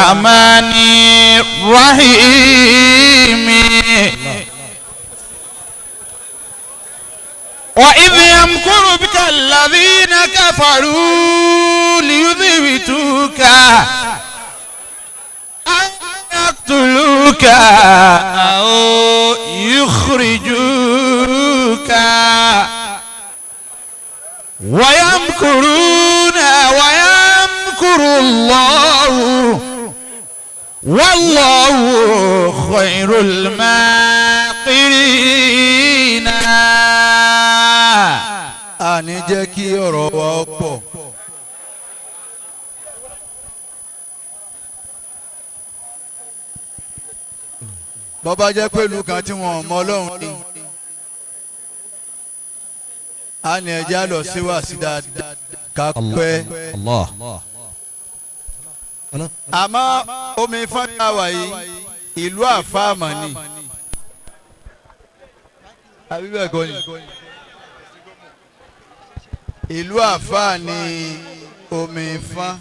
الرحمن الرحيم. وإذ يمكر بك الذين كفروا ليثبتوك أو يقتلوك أو يخرجوك ويمكرون ويمكر الله والله خير الماكرين. Àní jẹ́ kí ọ̀rọ̀ wa ó pọ̀. Bọ́bá jẹ́ pẹ̀lú kan tí wọ́n mọ Ọlọ́run ni a ní ẹja lọ sí wá sí dáadáa ká pẹ́. Àmọ́ omi fáńtà wà yìí ìlú àfáàmà ni àbí bẹ́ẹ̀ kọ́ ni ìlú àfáà ni omi fán.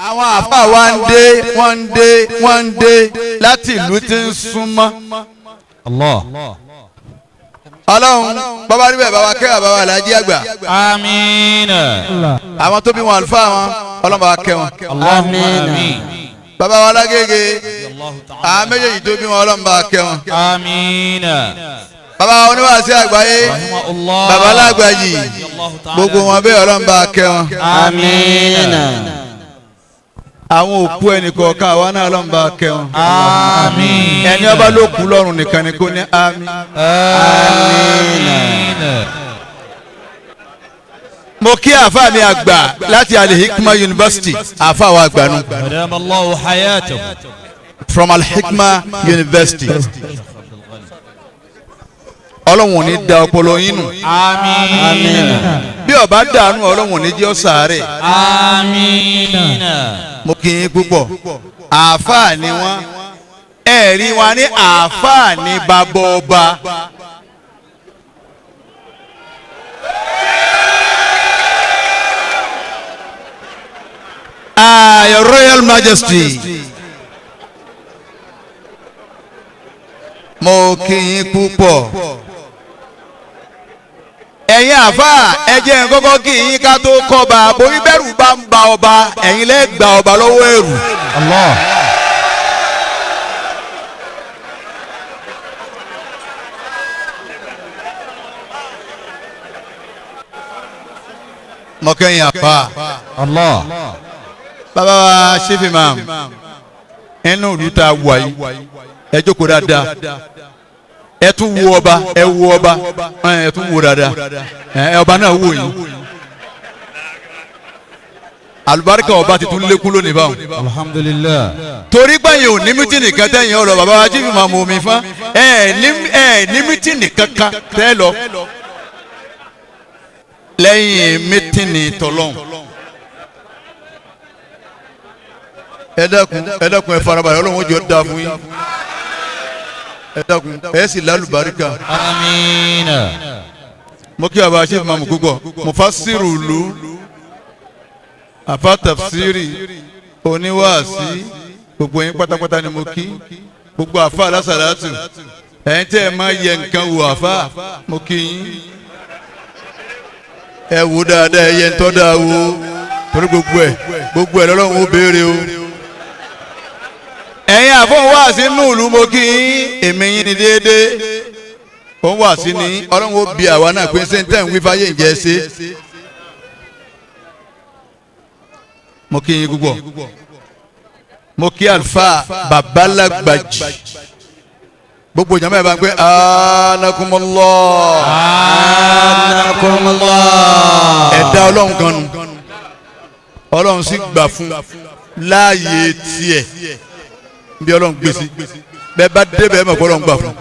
Àwọn àfáà wa ń dé wọ́n ń dé wọ́n ń dé láti ìlú tí ń súnmọ́. Ọlọ́run bàbá níbẹ̀ bàbá kẹ́ bàbá alájí àgbà. Àmín. Àwọn tó bí wọn àlùfáà wọn Ọlọ́run bàbá kẹ́ wọn. Àmín. Bàbá wa lágége àwọn méjèèjì tó bí wọn Ọlọ́run bàbá kẹ́ wọn. Àmín. Bàbá wa oníwàásí àgbáyé bàbá lágbàjì gbogbo wọn bẹ́ẹ̀ Ọlọ́run bàbá kẹ́ wọn. Àmín. Àwọn òkú ẹnì kọ̀ọ̀kan àwa náà Ọlọ́run bá kẹ́ wọn. Àmín. Ẹni ọba ló kú lọ́rùn nìkan ni kò ní àmín. Àmín. Mo kí àáfàá mi àgbà láti Al-Hikma University, àáfàá wa àgbà nù. Adamallahu hayatahu. From Al-Hikma University. Ọlọ́run ò ní da ọpọlọ yín nù. Àmín. Bí ó bá dànù Ọlọ́run ò ní jẹ́ ó sàárẹ̀. Àmín. Mo kí yín púpọ̀. Àáfàá ni wọ́n. Ẹ̀rí wa ní àáfàá ní bàbá ọba. Your Royal Majesty. Mo kí yín púpọ̀. Ẹ̀yin àáfàá ẹ jẹ́ n kọ́kọ́ kí yín ká tó kọ́ba borí bẹ́rù bá ń ba ọba ẹ̀yin lẹ́ gba ọba lọ́wọ́ ẹ̀rù. Allah. Mo kẹ́yìn àáfàá. Allah. Bàbá wa Chief Imam inú ìlú tá a wà yìí ẹ jókòó dáadáa ẹ tún wo ọba ẹ wo ọba ẹ tún wo dáadáa ẹ ọba náà wò yín àlùbáríkà ọba ti tún lékún lónìí báwọn. Alhamdulillah. Torí gbẹ̀yìn ò ní mítìnì kan tẹ̀yìn ọ̀rọ̀ bàbá wa Chief Imam omi fún ẹ ní mítìnì kankan tẹ́ lọ lẹ́yìn mítìnì tọ́lọ́hún. Ẹ dákun ẹ dákun ẹ farabalẹ̀ Ọlọ́run ó jọ dáa fún yín ẹ dákun ẹ sì lálùbáríkà. Àmín. Mo kí bàbá Chief Imam púpọ̀ mufasiru lu àfa tafsiri oníwàásí gbogbo yín pátápátá ni mo kí gbogbo àfa alásàlátù ẹ̀yin tẹ́ ẹ máa yẹ nǹkan wò àfa mo kí yín ẹ wò dáadáa ẹ yẹ ń tọ́ dáa wò torí gbogbo ẹ̀ lọ́lọ́run ó béèrè o. Ẹ̀yin àfọ̀n wáàsí nù ìlú mo kí yín èmi yín ni déédéé òun wáàsí ni Ọlọ́run ó bi àwa náà pé ṣé ń tẹ̀ ń wí fáyé ǹjẹ́ ṣe. Mo kí yín púpọ̀ mo kí àlùfáà babalágbàjì gbogbo jama yẹn bá ń pè anakumullah Anakumullah. Ẹ̀dá Ọlọ́run kan nu Ọlọ́run sì gbà fún láàyè tiẹ̀ bí Ọlọ́run gbèsè bẹ́ẹ̀ bá débẹ̀ mọ̀ kó Ọlọ́run gbà fún.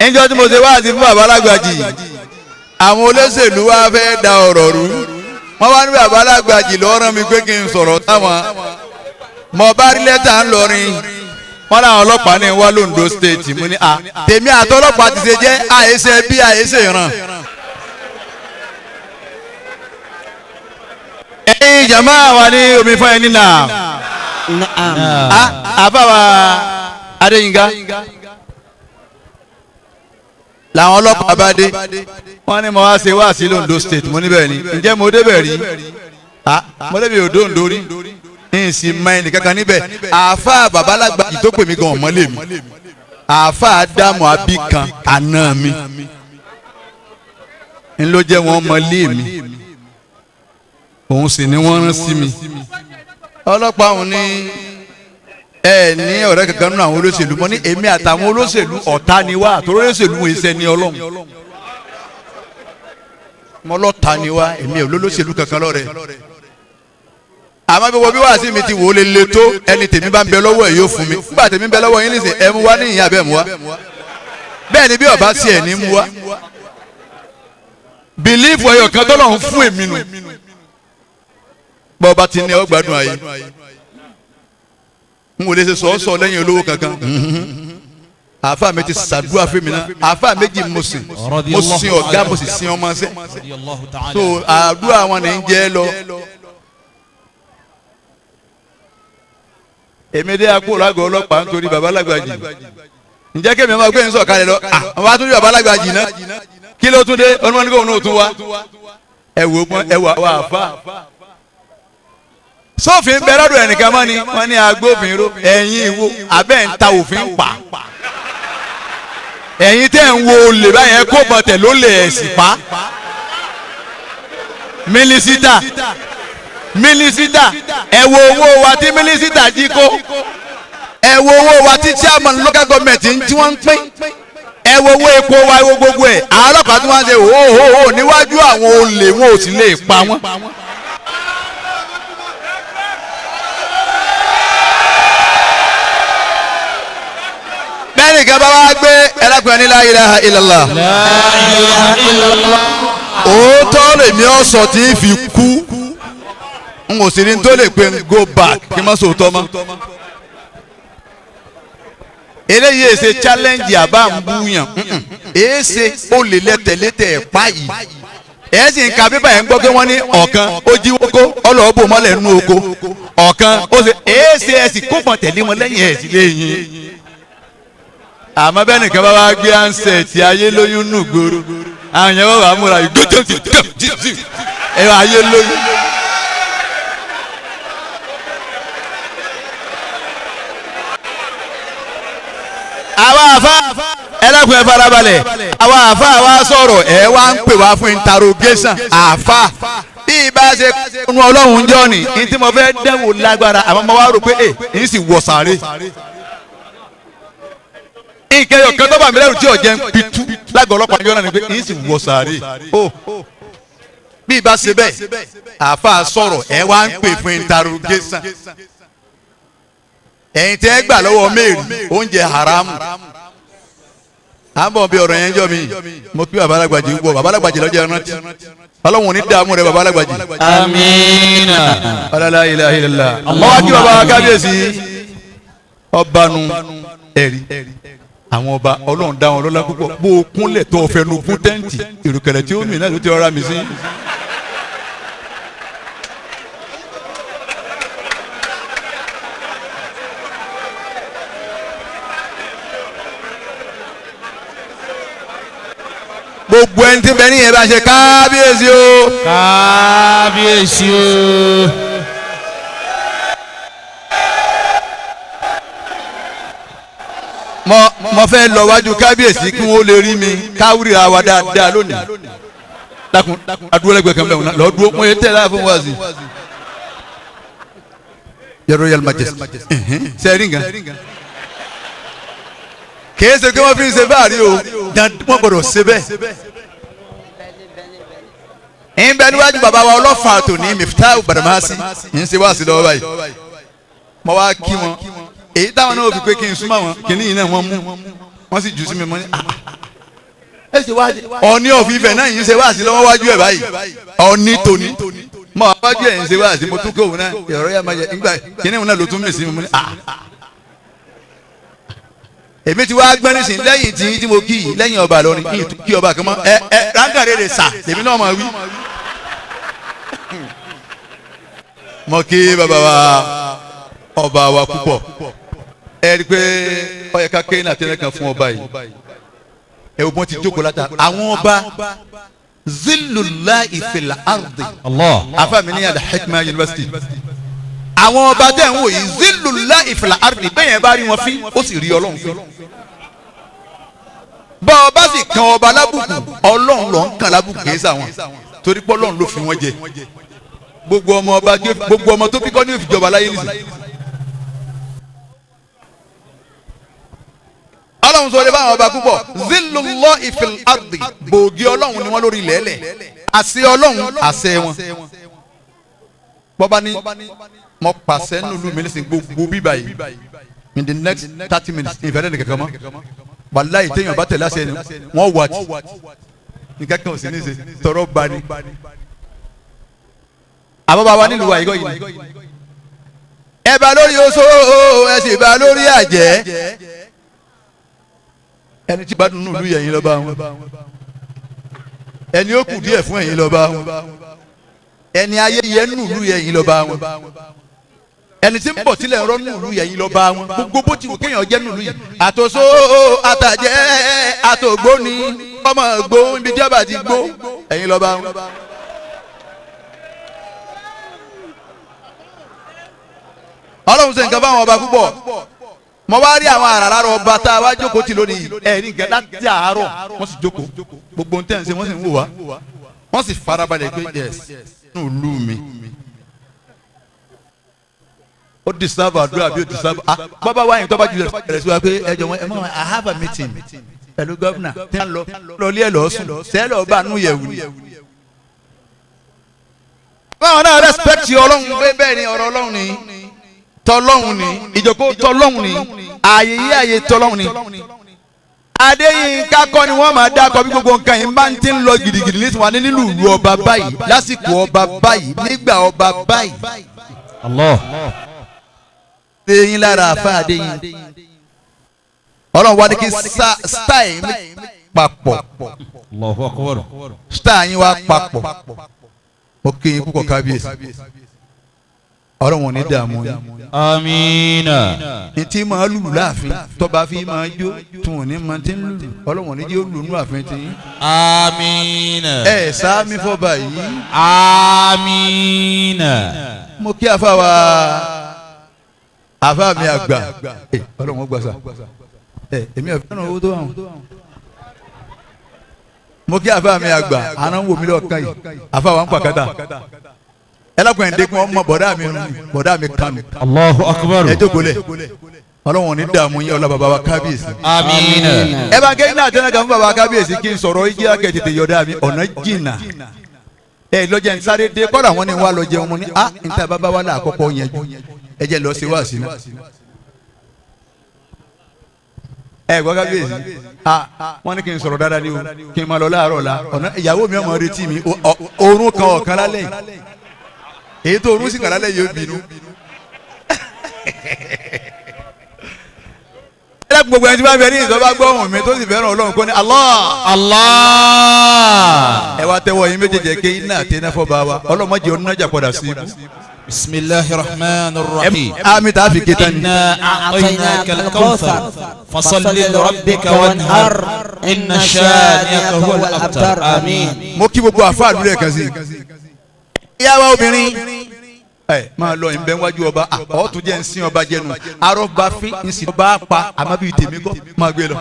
Ẹnjọ́ tí mo ṣe wáàsí fún babalágbàjì àwọn olóṣèlú wa fẹ́ da ọ̀rọ̀ rú wọ́n wá ní babalágbàjì ló rán mi pé kí n sọ̀rọ̀ táwọn mo bá rí lẹ́tà ńlọrin wọ́n láwọn ọlọ́pàá ní wá lóńdó state mo ní a tèmi àtọlọ́pàá ti ṣe jẹ́ àyèsè bí àyèsè ràn. Ẹ̀yin jama wa ní omi fún ẹni náà. Àbáwa Adéyínká làwọn ọlọ́pàá bá dé, wọ́n ní mo wá ṣe wá sí Ondo State. Mo níbẹ̀ ni, ǹjẹ́ mo débẹ̀ rí? Mo débi òdo Ondo rí, n sì mọ ẹnì kankan níbẹ̀. Àáfàá babalágbà tó pè mí gan ọ̀mọ́lé mi, àáfàá dààmú abí kan àná mi ń ló jẹ́ wọn mọ́lé mi, òun sì ni wọ́n rán sí mi. Ọlọ́pàá òun ní ẹ ní ọ̀rẹ́ kankan nínú àwọn olóṣèlú. Mo ní èmi àtàwọn olóṣèlú ọ̀tá ni wá, àtòrò olóṣèlú wọn ìṣe ni Ọlọ́run. Mo lọ́ta ni wá, èmi ò lólóṣèlú kankan lọ́rẹ̀. Àmọ́ bí wọ́n bí wàásù mi ti wò ó lè le tó, ẹni tèmi bá ń bẹ lọ́wọ́ ẹ̀ yóò fún mi. Nígbà tèmi ń bẹ lọ́wọ́ yín nísìn, ẹ mú wá ní ìyá bẹ́ẹ̀ mú wá. Bẹ́ẹ̀ ni bí ọba sí ẹ̀ ní mú wá. Bìlífù ẹyọ kan tọ́lọ́run fún èmi nù. Bọ́ọ̀bá ti ní ọ gbádùn ayé. N ò lè ṣe sọ́ọ́sọ́ lẹ́yìn olówó kankan. Àáfàá mi ti ṣàdúrà fún mi náà. Àáfàá méjì mo sìn, mo sin ọ̀gá, mo sì sin ọmọ ṣẹ́. So àdúrà wọn ní jẹ́ lọ. Èmi dé akó lágọ̀ọ́ ọlọ́pàá nítorí baba alágbàjì. Ǹjẹ́ kémi ọmọ gbé ń sọ̀kalẹ̀ lọ? Àwọn atúndì baba alágbàjì náà. Kí ló tún dé? Ọdún wọn ní kóun náà tún wá. Ẹ wò ó, ẹ wà àáfàá. Sófin bẹ lọ́dọ̀ ẹnìkan mọ́ ni wọ́n ní agbófinró ẹ̀yin ìwo abẹ́ ń ta òfin pa. Ẹ̀yin tẹ́ ń wo olè báyẹn kó bọ̀tẹ̀ ló lè ẹ̀sìn pa. Mínísítà ẹ wo owó wa tí mínísítà jí kó. Ẹ wo owó wa tí chairman local government tí wọ́n ń pín. Ẹ wo owó epo wa, ẹ wo gbogbo ẹ̀. Àwọn ọlọ́pàá tí wọ́n ń ṣe hóhóhó níwájú àwọn olè, wọn ò sì lè pa wọ́n. Bẹ́ẹ̀ni kan bá wá gbé ẹlẹ́kùnrin ní la ilaha illallah. Òótọ́ lèmi ọ̀sọ̀ tí ń fi kú. N kò sì ní tó lè pe go back kí n má sòótọ́ mọ́. Eléyìí èsè challenge àbá ń búyàn. Èsè olè lẹ́tẹ̀lẹ́tẹ̀ ẹ̀ pa yìí. Ẹ̀ sì ń ka pépà yẹn ń gbọ́ pé wọ́n ní ọ̀kan ó jí wókó ọlọ́ọ̀bù mọ́lẹ̀ nínú oko. Ọ̀kan ó ṣe èsè ẹ̀ sì kó pọ̀ tẹ̀lé wọn lẹ́yìn ẹ̀ sì léyìn. Àmọ́ bẹ́ẹ̀ nìkan bá wá gbé ansẹ̀tì ayé lóyún nù gbòòrò, àwọn yẹn bá wà múra yìí ẹ wà ayé lóyún. Àwa àfa ẹlẹ́kùn ẹ farabalẹ̀, àwa àfa wa sọ̀rọ̀ ẹ wá ń pè wá fún interrogation. Àfa bí ibà ṣe kunu Ọlọ́run jọ ni ní tí mo fẹ́ dẹ́wò lágbára, àmọ́ mo wá rò pé ẹ ń sì wọ̀ sáré. Ìkẹyọ kan tó bá mi lẹ́rù tí ọ̀jẹ̀ ń pitú lágọ̀ọ́ ọlọ́pàá yọ̀ọ́ náà ni pé ń sì wọ sàárè. Bí ibà ṣe bẹ́ẹ̀ àáfàá sọ̀rọ̀ ẹ wá ń pè fún interrogation. Ẹ̀yin tẹ́ gbà lọ́wọ́ mẹ́rin oúnjẹ haramu. À ń bọ̀ bí ọ̀rọ̀ yẹn jọ mi. Mo kí baba alágbàjì ń bọ̀, baba alágbàjì lọ́jọ́ rántí. Ọlọ́run ò ní dààmú rẹ baba alágbàjì. Amiina. La ilaha illallah. Ọwọ́ kí baba kábíyèsí ọba nu ẹ̀rí. Àwọn ọba Ọlọ́run dá wọn lọ́lá púpọ̀. Bó o kúnlẹ̀ tó o fẹnu kún tẹ́ǹtì, ìrùkẹ̀rẹ̀ tí ó mì náà ló ti rọra mi sí. Gbogbo ẹni tí bẹ níyẹn bá ṣe kábíyèsí o. Kábíyèsí o. Mo fẹ́ lọ wájú kábíyèsí kí wọ́n lè rí mi káwúrì àwa dáadáa lónìí. Dákun adúlọ́ lẹ́gbẹ̀ẹ́ kan bẹ́ẹ̀ lọ dúró mo yẹ tẹ́ láà fún wa sí. Your Royal Majesty. Sẹ́ẹ̀rì nǹkan. Kìí ṣe kí wọ́n fi ń ṣe báàrí o, wọ́n gbọ́dọ̀ ṣe bẹ́ẹ̀. Ń bẹ níwájú bàbá wa ọlọ́fà tòní Miftah Badamasi ń ṣe wá sí lọ́wọ́ báyìí. Mo wá kí wọn. Èyí táwọn náà fi pé kí n súnmọ́ wọn, kìíní yìí náà wọ́n mú. Wọ́n sì jù sí mi mọ́ ní. Ọ̀ní ọ̀fi ibẹ̀ náà yìí ń ṣe wá sí lọ́wọ́ wájú ẹ̀ báyìí. Ọ̀ní tòní. Mo wá wájú ẹ̀ ń ṣe wá sí, mo tún kí òun náà. Your Royal Majesty nígbà kìíní òun náà ló tún mì sí mi mọ́ ní. Èmi ti wá gbọ́n nísìnyí lẹ́yìn tí mo kí yìí lẹ́yìn ọba lọ́rin kí n tún kí ọba kan mọ́ ẹ ẹ ránkàrẹ́ rẹ̀ sà lèmi náà máa wí. Mo kí bàbá wa ọba wa púpọ̀. Ẹ rí i pé ó yẹ ká kéyìn àtẹnẹ kan fún ọba yìí. Ẹ wò wọ́n ti jókòó látà àwọn ọba zillullahi fil ardi. Allah. Afa mi ní Al-Hikma University. Àwọn ọba tẹ̀ ń wò yìí, zillullahi fil ardi, bẹ́ẹ̀ yẹn bá rí wọn fín, ó sì rí Ọlọ́run fín. Bọ́ ọba sì kan ọba lábùkù, Ọlọ́run ló ń kàn lábùkù, kì í sàwọn, torí pé Ọlọ́run ló fi wọ́n jẹ. Gbogbo ọmọ ọba, gbogbo ọmọ tó bí kọ́ ní òfìjọba láyé nìsín. Ọlọ́run sọ fún àwọn ọba púpọ̀, zillullahi fil ardi, gbòógì Ọlọ́run ni wọ́n lórí lẹ́lẹ̀, àṣẹ Ọlọ́run àṣẹ wọn. Bọ́ba ní mo pàṣẹ nílùú mi nísìnyí, gbogbo bíbá yìí, in the next 30 minutes, ìfẹ́ lẹ́nu kankan mọ́. Wàláyé, téèyàn bá tẹ̀lé àṣẹ ni wọ́n wà tí nǹkan kan ò sí ní ṣe tọrọ bá ní. Àbábá wa nílùú wa yìí kọ́ yìí, ẹ bá lórí oṣó, ẹ sì bá lórí àjẹ́. Ẹni tí bá dùn nílùú yẹ̀yìn lọ́ba wọn, ẹni ó kù díẹ̀ fún ẹ̀yìn lọ́ba wọn, ẹni ayé yẹ nílùú yẹ̀yìn lọ́ba wọn, ẹni tí ń bọ̀ sílẹ̀ ń rọ́ nílùú yẹ̀yìn lọ́ba wọn. Gbogbo bó ti wù kéèyàn jẹ́ nílùú yìí, àtòsó àtàjẹ́ àtògbóni, ọmọ gbó ibi tí ọba ti gbó, ẹ̀yìn lọ́ba wọn. Ọlọ́run ṣe nǹkan fáwọn ọba púpọ̀. Mo wá rí àwọn àràrà ọba tá a wá jókòó tì lónìí. Ẹ ní nǹkan láti àárọ̀, wọ́n sì jókòó, gbogbo ohun tẹ́ ń ṣe, wọ́n sì ń wò wá, wọ́n sì farabalẹ̀ pé yes, nínú ìlú mi, ó deserve àdúrà bí ó deserve. Ah, bàbá wa yìí tó bá jù rẹ̀ sí wa pé ẹ jọ wọn, ẹ mọ̀, I have a meeting pẹ̀lú gọ́vnà tí wọ́n lọ lọ ilé ẹ̀ lọ́ọ́ sùn sẹ́lọ̀ bá nù yẹ̀wù ni. Báwọn náà respect Ọlọ́run pé bẹ́ẹ̀ ni ọ̀rọ̀ Ọlọ́run ni, tọlọ́hun ni ìjókòó, tọlọ́hun ni ààyè yí, ààyè tọlọ́hun ni. Adéyínká kọ́ ni wọ́n máa dákọ̀ bí gbogbo nǹkan yìí bá ń ti ń lọ gidigidi ní tiwọn nílùú ìlú ọba báyìí, lásìkò ọba báyìí, nígbà ọba báyìí. Allah. Adéyín lára àfa Adéyín, Ọlọ́run wá ní kí style mi papọ̀. Allahu akbar. Style yín wá papọ̀. Ó kí yín púpọ̀, kábíyèsí. Ọlọ́run ò ní dààmú yín. Amina. Ntí máa lùlù láàfin, tọba fi máa jó, tún òní máa ti ń lùlù, Ọlọ́run ò ní jẹ́ ó lù nú ààfin tí. Amina. Ẹ sáámi fọba yìí. Amina. Mo kí afa wa, afa mi àgbà. Ọlọ́run ó gbàsà ẹ, èmi ò fẹ́ràn owó tó wà wọn. Mo kí afa mi àgbà, àná ń wò mí lọ́ọ̀kan yìí, afa wa ń pàkátà ẹlẹ́kùnrin ẹ̀dẹ́kun ọmọ bọ̀dá mi nù, bọ̀dá mi kanu. Allahu akbar. Ẹ jókòó lẹ̀, Ọlọ́run ò ní dààmú yín, ọlọ́ bàbá wa kábíyèsí. Amina. Ẹ bá kẹ́ ní àtẹnudà kan fún bàbá kábíyèsí kí n sọ̀rọ̀ igi akẹ́ tètè yọ̀dá mi, ọ̀nà jìnnà. Ẹ lọ́jà ń sáré dé kọ́dà, wọn ni wà lọ jẹun. Mu ní a n ta bàbá wa là àkọ́kọ́ yẹn ju, ẹ jẹ́ lọ sí wáàsí náà. Ẹ gbọ́ kábíyèsí, a wọ́n ní kí n sọ̀rọ̀ dáadáa ni o, kí n máa lọ láàárọ̀ la ọ̀nà. Ìyàwó mi ọmọ retí mi, oorun kan ọ̀kan lálẹ́ yìí, èyí tó oorun sì kàn lálẹ́ yìí, ó bínú. Ẹ dákun, gbogbo ẹni tí wọ́n bẹ ní ìjọba gbọ́ ohùn mi tó sì fẹ́ràn Ọlọ́run, kó ní Allah. Allah. Ẹ wá tẹ́wọ́ yín méjèèjì ké iná àti iná fọ́ bá wa. Ọlọ́mọdé onínájà padà sí ibú. Bisimilahi rahman rahim. Àmì tá a fi ké tán ni. إنا أعطيناك الكوثر فصل لربك وانهر إن شانئك هو الأبتر آمين. Mo kí gbogbo àfa àdúrà kan sí. Ìyá wa obìnrin, ẹ máa lọ ìbẹ́ wájú ọba. Ọ̀ tún jẹ́ ń sin ọba jẹnu arọ́ba fín ń sin ọba pa, àmọ́ bíi tèmi kọ́ máa gbé lọ.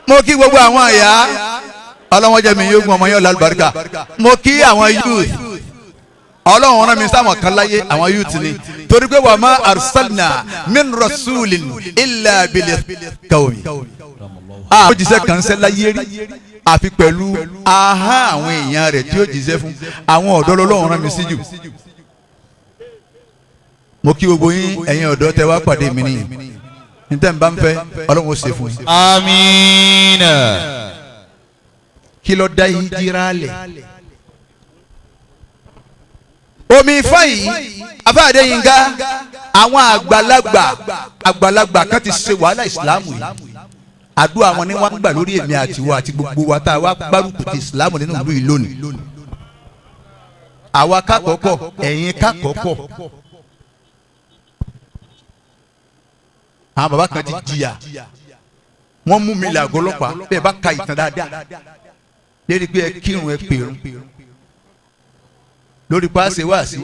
Mo kí gbogbo àwọn àyà, ọlọ́wọ́n jẹ́ mi yóò gun ọmọ yẹn lálùbáríkà. Mo kí àwọn youth. Ọlọ́run rán mi sáwọn kan láyé, àwọn youth ni, torí pé wa ma arsalna min rasulin illa bil qawmi, a ó jíṣẹ́ kan ṣẹ́ láyé rí àfi pẹ̀lú aha àwọn èèyàn rẹ̀ tí ó jíṣẹ́ fún. Àwọn ọ̀dọ́ lọ́lọ́run rán mi sí jù. Mo kí gbogbo yín, ẹ̀yin ọ̀dọ́ tẹ wá pàdé mi nìyí. Níta n bá ń fẹ́, Ọlọ́run ó ṣe fún yín. آمين. Kí ló dá hijira lẹ̀? Omi ifá yìí, afáàdé yín ká, àwọn àgbàlagbà kan ti ṣe wàhálà ìsìlámù yìí. Àdúrà wọn ni wọ́n gbà lórí èmi àti wa àti gbogbo wa tá a wá gbárùkù ti ìsìlámù nínú ìlú yìí lónìí. Àwa kakọ̀kọ̀ ẹ̀yin kakọ̀kọ̀. Àwọn baba kan ti jìyà, wọ́n mú mi làgọ́ ọlọ́pàá bẹ́ẹ̀ bá ka ìtàn dáadáa lérí pé ẹ kírun ẹ pèrún lórí paṣẹ wáàsí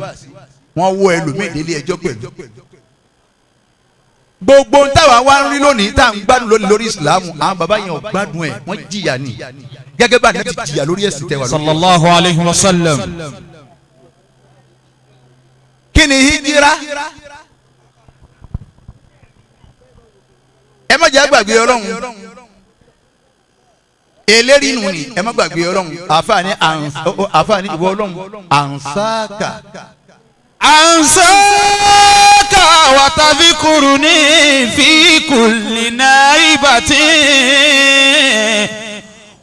wọ́n wọ́ ẹlòmíì délé ẹjọ́ pẹ̀lú. Gbogbo ń táwa wá ń rí lónìí tá à ń gbádùn lónìí lórí ìsìlámù, àwọn baba yẹn ò gbádùn ẹ̀, wọ́n jìyà ni gẹ́gẹ́ bá ní ti jìyà lórí ẹ̀sìn tẹwà lórí. Sallallahu alayhi wa sallam. Kí ni hijira? Ẹ má jẹ́ àgbàgbé Ọlọ́run, eléri nù ni ẹ má gbàgbé Ọlọ́run. Àfààní ìwọ Ọlọ́run ànsáàkà. Ansaka wa tadhikuruni fi kulli naibati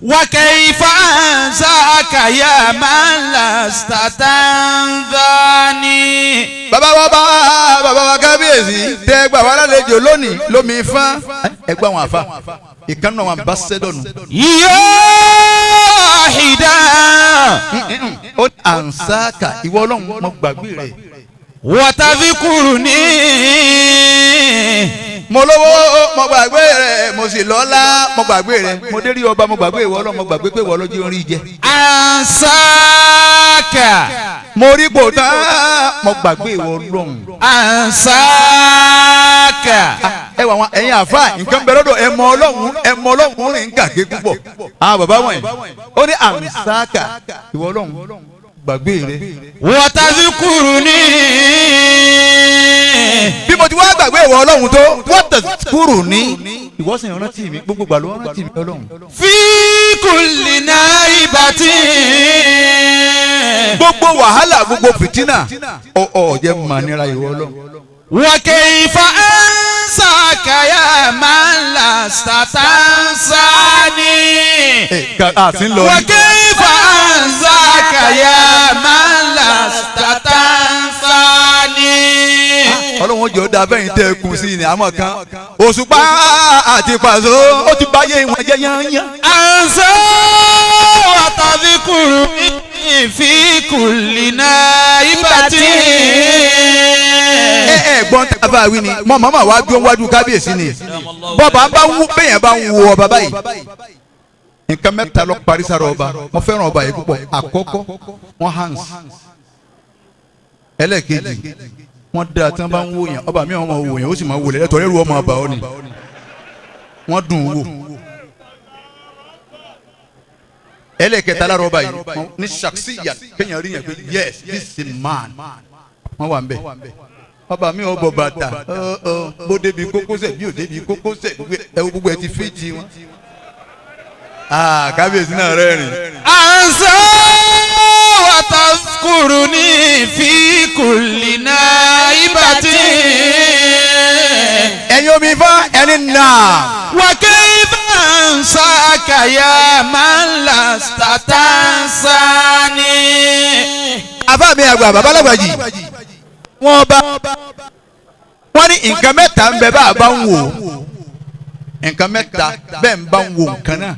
wa kayfa ansaka ya man lasta tanzani. Bàbá wa bá bàbá wa kábíyèsí tẹ gbà wá lálejò lónìí lómi fán ẹgbẹ́ àwọn àfa ìkànnì àwọn ambassador nù. Yóò hìdá. Ó ní ànsáàkà ìwọ Ọlọ́run mo gbàgbé rẹ̀. Wa tadhikuruni. Mo lówó mo gbàgbé rẹ̀, mo sì lọ́lá mo gbàgbé rẹ̀, mo dérí ọba mo gbàgbé ìwọ Ọlọ́run, mo gbàgbé pé ìwọ lójú orí jẹ. Ansaka. Mo rí kò tán mo gbàgbé ìwọ Ọlọ́run. Ansaka. Ẹ wà wọn ẹ̀yin àfa nǹkan bẹ lọ́dọ̀ ẹ mọ Ọlọ́run, ẹ mọ Ọlọ́run rìn kàké púpọ̀. Àwọn bàbá wọ̀nyí ó ní ànsáàkà ìwọ Ọlọ́run gbàgbé rẹ̀. Wa tadhikuruni. Bí mo ti wá gbàgbé ìwọ Ọlọ́run tó wọ́n tẹ̀ kúrò ní ìwọ sì rántí mi gbogbo gbà ló rántí mi Ọlọ́run. Fi kulli naibati. Gbogbo wàhálà gbogbo fìtínà ọ ọ jẹ́ mànira ìwọ Ọlọ́run. Wa kayfa ansaka ya man lasta tansani. Wa kayfa ansaka ya man lasta tansani. Ọlọ́run jọ da bẹ́yìn tẹ́ kun sí ni àmọ́ kan Òṣùpá àti Pàṣọ ó ti báyé wọn jẹ́ yányán. Ansa wa tadhikuruni fi kulli naibati. Ẹ ẹ gbọ́n tá a bá wí ni mọ màmá wa dúró wájú kábíyèsí ni bọ́ba bá wú bẹ́yẹn bá ń wo ọba báyìí. Nǹkan mẹ́ta ló parí sára ọba, mo fẹ́ràn ọba yìí púpọ̀. Àkọ́kọ́ wọ́n hands, ẹlẹ́ẹ̀kejì wọ́n da tí wọ́n bá ń wò yàn ọba mi àwọn wò yàn ó sì máa wò lẹ́tọ̀ọ́ ẹrú ọmọ ọba ọ ni wọ́n dùn wò. Ẹlẹ́ẹ̀kẹta lára ọba yìí ní ṣàkṣìyà kéèyàn rí yàn pé yes this is a man, wọ́n wà ń bẹ̀. Ọba mi ò bọ̀ bàtà bó débi kókósẹ̀ bí ò débi kókósẹ̀ gbogbo ẹ ti fi jí wọn. Kábíyèsí náà rẹ́rìn. Ansa wa tadhkuruni fi kulli naibati. Ẹ̀yin omi fún ẹni náà. Wa kayfa ansaka ya man lasta tansani. Àbá mi àgbà bàbá alágbàjì wọ́n bá wọ́n ní nǹkan mẹ́ta ń bẹ bá a bá ń wò, nǹkan mẹ́ta bẹ́ẹ̀ ń bá ń wò nǹkan náà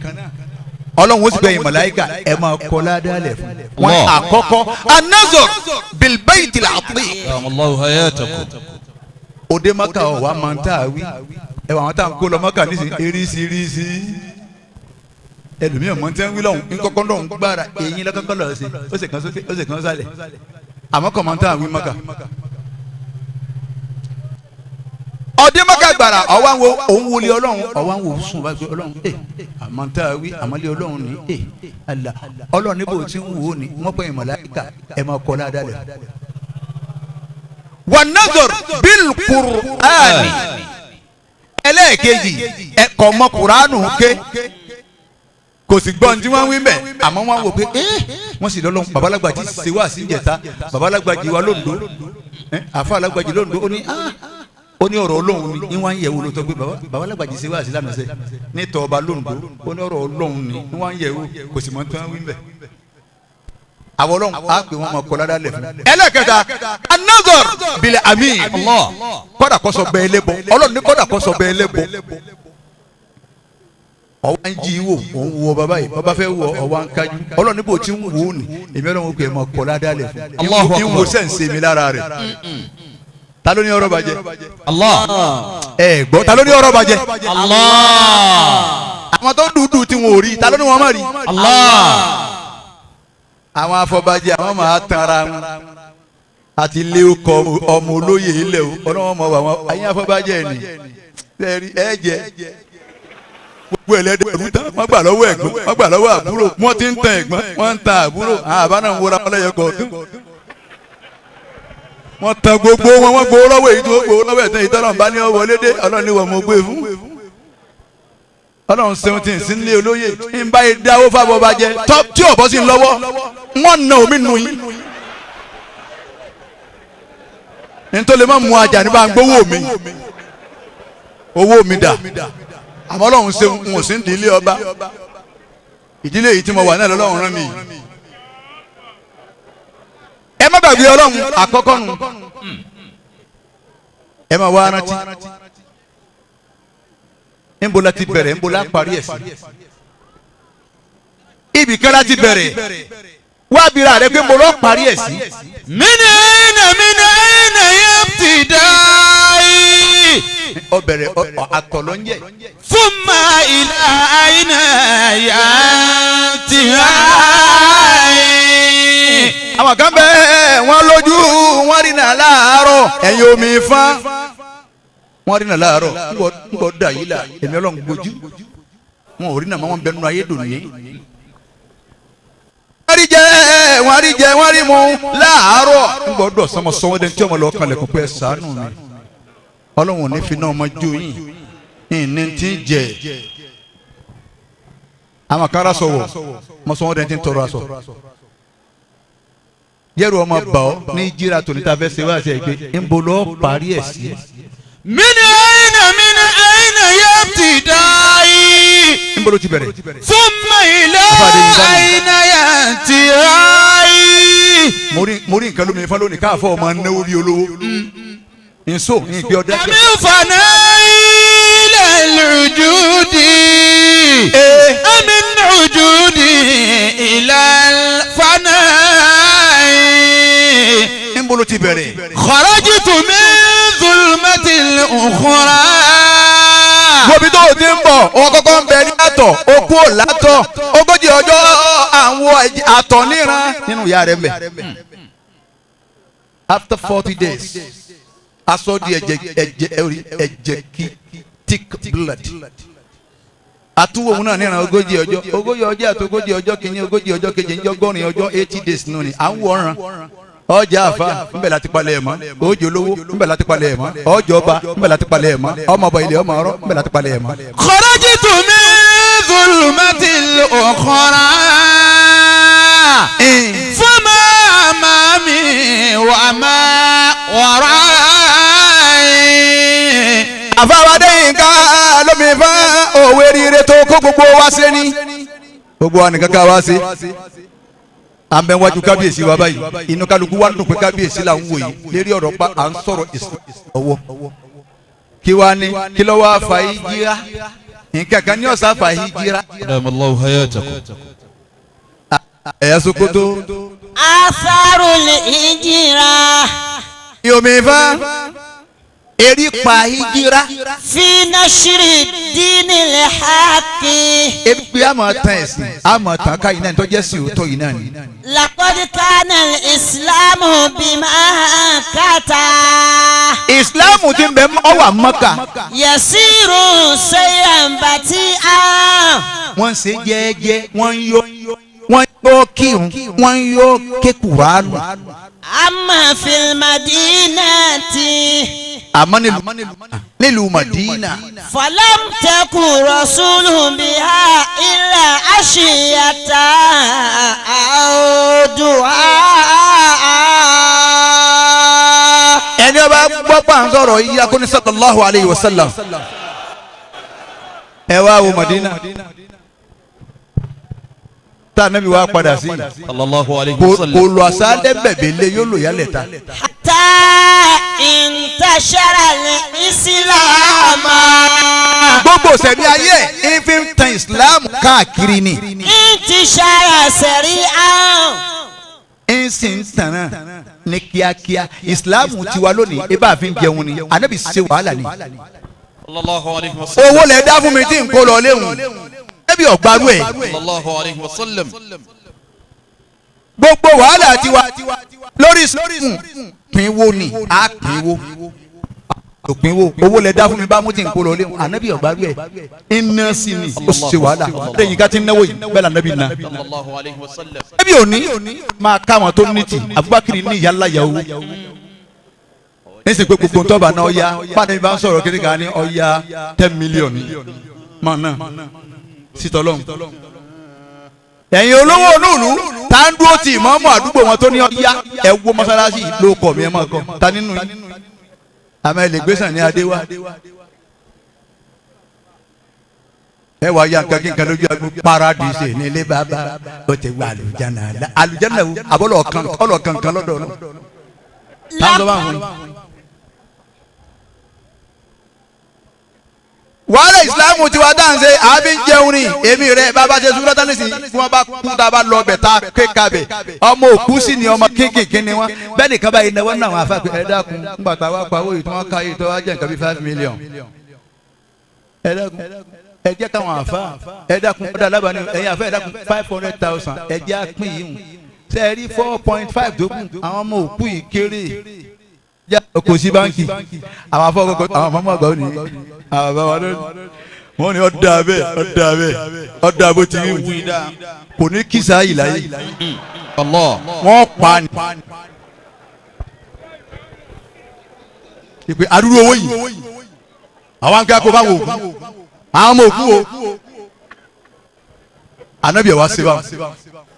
Ọlọ́run ó sì gbẹ̀yìn màláíkà ẹ máa kọ́ ládàálẹ̀ fún wọn. Àkọ́kọ́ anazor bilbayti al-atiq. Òde maka ọ̀ wá máa ń tà wí ẹ wà wọn tá à ń kó lọ maka nísìnyí eríṣiríṣi ẹlòmíràn mọ̀ tí wọ́n wí lọ́hùn nkọ́kọ́ lọ́hùn gbára eyín lọ́kọ́kọ́ lọ́ọ́ sí ó sì kàn sókè ó sì kàn sálẹ̀ àmọ́ kọ̀ máa ń tà wí maka. Ọdẹ maka gbàrà ọwọ́ àwọn òun wọlé Ọlọ́run ọwọ́ àwọn òun sùn wá gbé Ọlọ́run ẹ àmọ́ tá a wí àmọ́lé Ọlọ́run ní ẹ àlà Ọlọ́run níbo tí ń wò ó ní wọ́n pè é màláíkà ẹ máa kọ́ ládàá lẹ̀. Wà nazar bil Qur'ani ẹlẹ́ẹ̀kejì ẹ̀kọ́ mọ Kùránù ké kò sì gbọ́n tí wọ́n wí mẹ́ àmọ́ wọ́n wò pé wọ́n sì lọ́lọ́run babalágbàjì ṣe wá sí ìjẹta babalágbàjì wa lóńdó àfa alágbàjì lóńdó ó ní ó ní ọ̀rọ̀ Ọlọ́run ni ní wọ́n ń yẹ̀wò lóòótọ́ pé babalágbàjì ṣe wá sí lánàá sẹ́ ní tọ́ba lóńdó ó ní ọ̀rọ̀ Ọlọ́run ni ní wọ́n ń yẹ̀wò kò sì mọ̀ tí wọ́n wí mẹ́. Àwọn Ọlọ́run á pè wọ́n máa kọ́ ládàá lẹ̀ fún. Ẹlẹ́kẹta anazor bilẹ̀ amin kọ́dà kọ́sọ bẹ́ẹ̀ lébọ̀ Ọlọ́run ní kọ́dà kọ́sọ bẹ́ẹ̀ lébọ̀. Ọwọ́ ń jí wò, òun wo bàbá yìí, bàbá fẹ́ wọ ọwọ́ ń kájú. Ọlọ́run níbo tí ń wò ó nì, èmi Ọlọ́run kò ẹ̀ mọ̀ kọ́ ládàá lẹ̀ fún. Allahu Ń wo Akbar. sẹ́ǹsẹ̀ mi lára rẹ̀. Ta ló ní ọ̀rọ̀ bàjẹ́? Allah. Ẹ gbọ́, ta ló ní ọ̀rọ̀ bàjẹ́? Allah. Àwọn tó dúdú tí wọn ò rí, ta ló ní wọn má rí? Allah. Àwọn afọbajẹ, àwọn máa tanra wọn àti ilé ọkọ ọmọ olóyè ilẹ̀ o. Ọlọ́wọ́n mọ̀ wà wọn ayé afọbajẹ ni ẹ jẹ gbogbo ẹlẹ́dẹ̀ ẹ̀rú tán. Wọ́n gbà lọ́wọ́ ẹ̀gbọ́n, wọ́n gbà lọ́wọ́ àbúrò, wọ́n ti ń tan ẹ̀gbọ́n, wọ́n ń tan àbúrò. Àbá náà ń wọra wọn lẹ́yọ kọ̀ọ̀kan. Wọ́n tan gbogbo wọn, wọ́n gbowó lọ́wọ́ èyí tó gbowó lọ́wọ́ ẹ̀tàn ìtọ́nà bá ní ọwọ́ lédè. Ọlọ́run ní wọ́n mo gbé fún. Ọlọ́run 17 sí nílé olóyè ń bá yìí dáwó fábọ́ bá jẹ tọ́ tí ọ̀bọ sì ń lọ́wọ́, wọ́n na omi nù yín. Nítorí má mú ajá ní bá ń gbowó mi, owó mi dà. Àmọ́ Ọlọ́run ṣeun, n ò sí ní ilé ọba. Ìdílé yìí tí mo wà náà lọ́lọ́run rán mi yìí. Ẹ má gbàgbé Ọlọ́run àkọ́kọ́ nù. Ẹ má wá rántí níbo la ti bẹ̀rẹ̀, níbo la parí ẹ̀ sí. Ibì kan la ti bẹ̀rẹ̀. Wá bira rẹ pé mo lọ parí ẹ̀ sí. من أين من أين ابتدائي Ọ bẹ̀rẹ̀ àtọ̀ ló ń jẹ. ثم إلى أين ينتهي؟ Àwọn kan bẹ́ẹ̀, wọ́n lójú, wọ́n rí nà láàárọ̀. Ẹ̀yin omi fán, wọ́n rí nà láàárọ̀. Ńgbọ́ dà yìí la èmi Ọlọ́run gbójú wọn ò rí nà mọ́, wọn bẹnu ayé dùn ní. Wọ́n rí jẹ, wọ́n rí jẹ, wọ́n rí mu láàárọ̀. Ńgbọ́ dọ̀ sọmọ sọmọ dẹ́n tí ọmọ lọ kalẹ̀ kó pẹ́ ṣàánú mi. Ọlọ́run ò ní fi náà ọmọ jó yín ìní tí ń jẹ. Àwọn kan rà sọ̀wọ̀ mọ sọmọ dẹ́n tí ń tọrọ aṣọ yẹ́rù ọmọ bà ọ́ ní jíra tòní tá a fẹ́ ṣe wá sí ẹ̀ pé ń bo lọ́ọ́ parí ẹ̀ sí. من أين من أين ابتدائي Ń bolo ti bẹ̀rẹ̀. ثم إلى Afáàdé yìí sáni. أين ينتهي؟ Mo rí nǹkan lómi ifá lónìí káàfọ́ ọmọ náwó bí olówó nso ìgbé ọdẹ. من فناء إلى الوجود من وجود إلى الفناء. Ń bolo ti bẹ̀rẹ̀. خرجت من ظلمة الأخرى. Wo bí tó o ti ń bọ̀. O kọ́kọ́ ń bẹ ní àtọ̀, o kú ò látọ̀ 40 ọjọ́ àwọn àtọ̀ níran nínú ìyá rẹ̀ ń bẹ̀. After 40 days, aṣọ di ẹ̀jẹ̀, ẹ̀jẹ̀ ẹ̀rí ẹ̀jẹ̀ kí thick blood. Àtúwò òun náà níran 40 ọjọ́, 40 ọjọ́ àti 40 ọjọ́ kìíní, 40 ọjọ́ kejì, ń jọ́gọ́rin ọjọ́, 80 days nù ni à ń wọ̀ràn. Ọjà àfa ńbẹ láti palẹ̀ ẹ̀ mọ́, ọjọ́ olówó ńbẹ láti palẹ̀ ẹ̀ mọ́, ọjọ́ ọba ńbẹ láti palẹ̀ ẹ̀ mọ́, ọmọ ọba ilẹ̀ ọmọ ọrọ̀ ńbẹ láti palẹ̀ ẹ̀ mọ́. خرجت من ظلمة الأخرى فما أمامي وما ورائي. Àfáwádé nǹkan lómi fún òwe rire tó kó gbogbo wa ṣe ní. Gbogbo wa nìkan ká wá sí. À ń bẹ wájú kábíyèsí wa báyìí, inú kálukú wa ń dùn pé kábíyèsí là ń wò yìí lérí ọ̀rọ̀ pa à ń sọ̀rọ̀ ọwọ́. Kí wá ní kí ló wá fa hijira? Nǹkan kan ní ọ̀sán fa hijira. أدام الله حياتكم. Ẹ̀yà Sokoto. آثار الهجرة. Yomi fa eri pa hijira. في نشر الدين الحق. Ebi a máa tan ẹ̀sìn, a máa tàn ká yìí náà ní tọ́jú ẹ̀sìn òótọ́ yìí náà ni. لقد كان الإسلام بمكة. Ìsìláàmù ti ń bẹ ọ wà Mọ́kà. يسير سيرا بطيئا. Wọ́n ń ṣe jẹ́ẹ́jẹ́, wọ́n ń yọ, wọ́n ń yọ kírun, wọ́n ń yọ ké Kùránù. أما في المدينة Àmọ́ nílùú Madina, فلم تكن رسول بها إلا عشية أو دعاء. Ẹni ọba gbọ́ pa ń sọ̀rọ̀ yìí akóni sallallahu alayhi wa sallam. Ẹ wá wo Madina tá anabi wa padà sí. صلى الله عليه Kò وسلم. lọ àṣálẹ́ bẹ̀bẹ̀ lé yóò lò yálẹ̀ ta. حتى انتشر الإسلام. Gbogbo sẹ̀mí ayé ẹ̀ ń fi ń tan Islam káàkiri ni. انتشار سريعا. Ń sì ń tàn náà ní kíákíá. Islam tiwa lónìí, ibà fi ń jẹun ni. Anabi ṣe wàhálà ni. Sallallahu alayhi wa sallam. Owó lẹ dá fún mi tí n kó lọ léwu, ẹbí ọ̀gbárù ẹ̀. Sallallahu alayhi wa sallam. Gbogbo wàhálà tiwa lórí Islam, pínwó ni a pínwó òpinwo. Owó lẹ dá fún mi bá mú tí n kó lọ léwu, anabi ọ̀gbárù ẹ̀. Iná sí ni ó ṣe wàhálà lẹ́yìn ká ti ń náwó yìí bẹ́ẹ̀ lànàbí na. Sallallahu alayhi wa sallam. Ẹbí òní máa ká àwọn tó ní tì. Abubakar ní ìyá ńlá yahoo nísìnyí pé gbogbo ntọ́ba náà ọ̀ya báyìí bá ń sọ̀rọ̀ kí ni ká ní ọ̀ya 10 million máa náà sítọ́lọ́hún. Ẹ̀yin olówó onúùlú tá ń dúró tì ìmọ̀ọ́mọ́ àdúgbò wọn tó ní ọ̀ya, ẹ wo mọ́sálásí ló kọ̀ mí ẹ máa kọ́ ta nínú yín àmọ́ ẹ lè gbé sàn ní adé wá. Ẹ wá ya nǹkan kí nǹkan lójú agbo paradise nílé bàbá ó ti gba àlùjáná àlùjáná wo àbọ̀lọ̀ kan ọlọ̀ kankan lọ́dọ̀ ọ̀nà tá ń sọ bá wọn. Wàhálà Ìsìláàmù tiwa dáhùn ṣe àbí ń jẹun ni èmi rẹ bàbá ṣe sùúrù látà nísìnyí kí wọ́n bá kú tá a bá lọ bẹ̀ tá a ké kabẹ̀ ọmọ òkú sì ni ọmọ kéékèèké ni wọ́n bẹ́ẹ̀ nìkan báyìí náwó náà wọn àfa pé ẹ dákun ńgbà tá a wá pa owó yìí tí wọ́n ká yìí tó wá jẹ́ nǹkan bíi 5 million, ẹ dákun, ẹ jẹ́ káwọn àfa, ẹ dákun, ọ̀dà alábàání ẹ̀yin àfa, ẹ dákun, 500,000 ẹ jẹ́ àpín yìí hùn. Ṣe é rí 4.5 tó kù, àwọn ọmọ òkú yìí kéré kò sí báńkì. Àwọn afọwọ́kọ àwọn ọmọ àgbà ò ní àwọn bàbá wa lónìí wọ́n ní ọ̀dà bẹ́ẹ̀, ọ̀dà bẹ́ẹ̀, ọ̀dà bó ti rí wù kò ní kìsà yìí láyé. Allah. Wọ́n pa ni ìpè àdúró owó yìí àwọn akẹ́kọ̀ọ́ kó bá wò òkú àwọn ọmọ òkú o anabi ẹ̀ wá sí báwọn.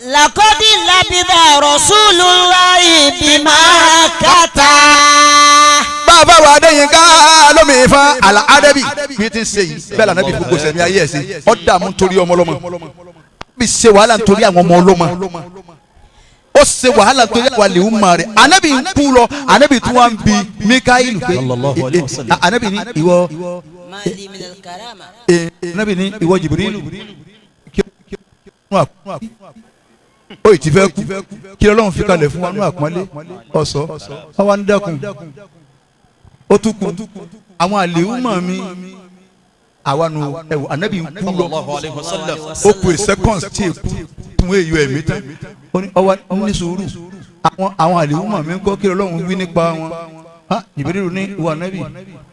لقد لبث رسول الله بمكة. Bàbá wa Adéyínká lómi ìfọn àlà ádẹ́bì bí ti ń ṣe yìí bẹ́ẹ̀ lànà bí gbogbo sẹ̀mí ayé ẹ̀ ṣe ọ́ dààmú nítorí ọmọ ọlọ́mọ bí ṣe wàhálà nítorí àwọn ọmọ ọlọ́mọ, ó ṣe wàhálà nítorí àwọn àlè ń mọ rẹ̀. Anabi ń kú lọ, anabi tún wá ń bi Mikael pé Sallallahu alayhi wa sallam. Anabi ní ìwọ ما لي من الكرامة. Anabi ní ìwọ Jibrilu kí ó ì ti fẹ́ kú, kí Ọlọ́run fi kalẹ̀ fún wa nínú àpọ́nlé ọ̀sọ́ ọwọ́ ń dẹ́kun ó tún kú àwọn àlèhùnmọ̀ mi àwa nu ẹ̀wọ̀ anabi ń kú lọ. Sallallahu alayhi wa sallam. Ó kú seconds tí èkú tún èyí ẹ̀mí tán. Ó ní ọwọ́ ní sùúrù, àwọn àlèhùnmọ̀ mi ń kọ́, kí Ọlọ́run wí nípa wọn? Ha, Jibrilu ní ìwọ anabi,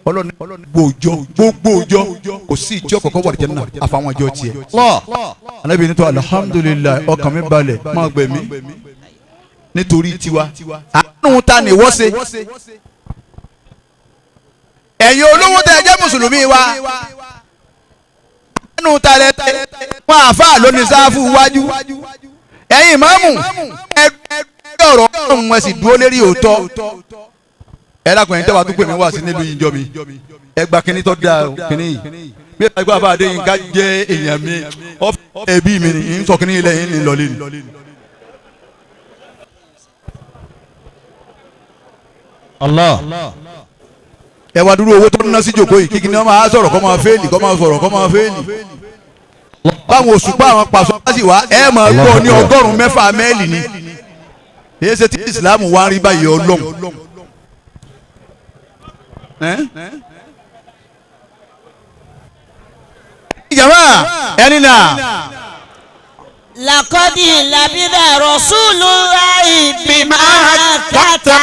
Ọlọ́run gbòòjọ gbogbo òjọ kò sí ìjọ kọ̀kọ́ wà lìjẹ́ náà àfàwọn ìjọ tiẹ̀. Allah. Anabi ní tó alihamudulilayi, ọkàn mi balẹ̀, máa gbẹ̀mí nítorí tiwa. Àánú ta ni wọ́n ṣe. Ẹ̀yin olówó tẹ́ ẹ jẹ́ mùsùlùmí wa, àánú ta lẹ tẹ wọn àáfàá lónìí sáfù wájú. Ẹ̀yin ìmáàmù, ẹ ọ̀rọ̀ ọ̀hún, ẹ sì dúró lérí òótọ́. Ẹ lákùnrin ẹ̀yin tẹ́wàá tó pè mí wá sí nílùú yìí jọ mi, ẹ gba kíní tó dáa o, kíní yìí bí ẹ gbọ́ àbá Adéyínká jẹ́ èèyàn mi ẹbí mi ni ń sọ kíní ilẹ̀ yìí ń lọ lé ni. Allah. Ẹ wá dúró owó tó ń ná sí jòkó yìí kíkí ni wọ́n máa sọ̀rọ̀ kọ́ máa fẹ́ẹ̀lì kọ́ máa sọ̀rọ̀ kọ́ máa fẹ́ẹ̀lì. Báwọn òṣùpá àwọn pàṣọ bá sì wá, ẹ máa gbọ́ ní 600 mẹ́ẹ̀lì ni. Èyí ṣe tí ìsìlámù wá ń rí báyìí ọlọ́run. Ẹ́? Jama ẹni náà. لقد لبث رسول الله بمكة.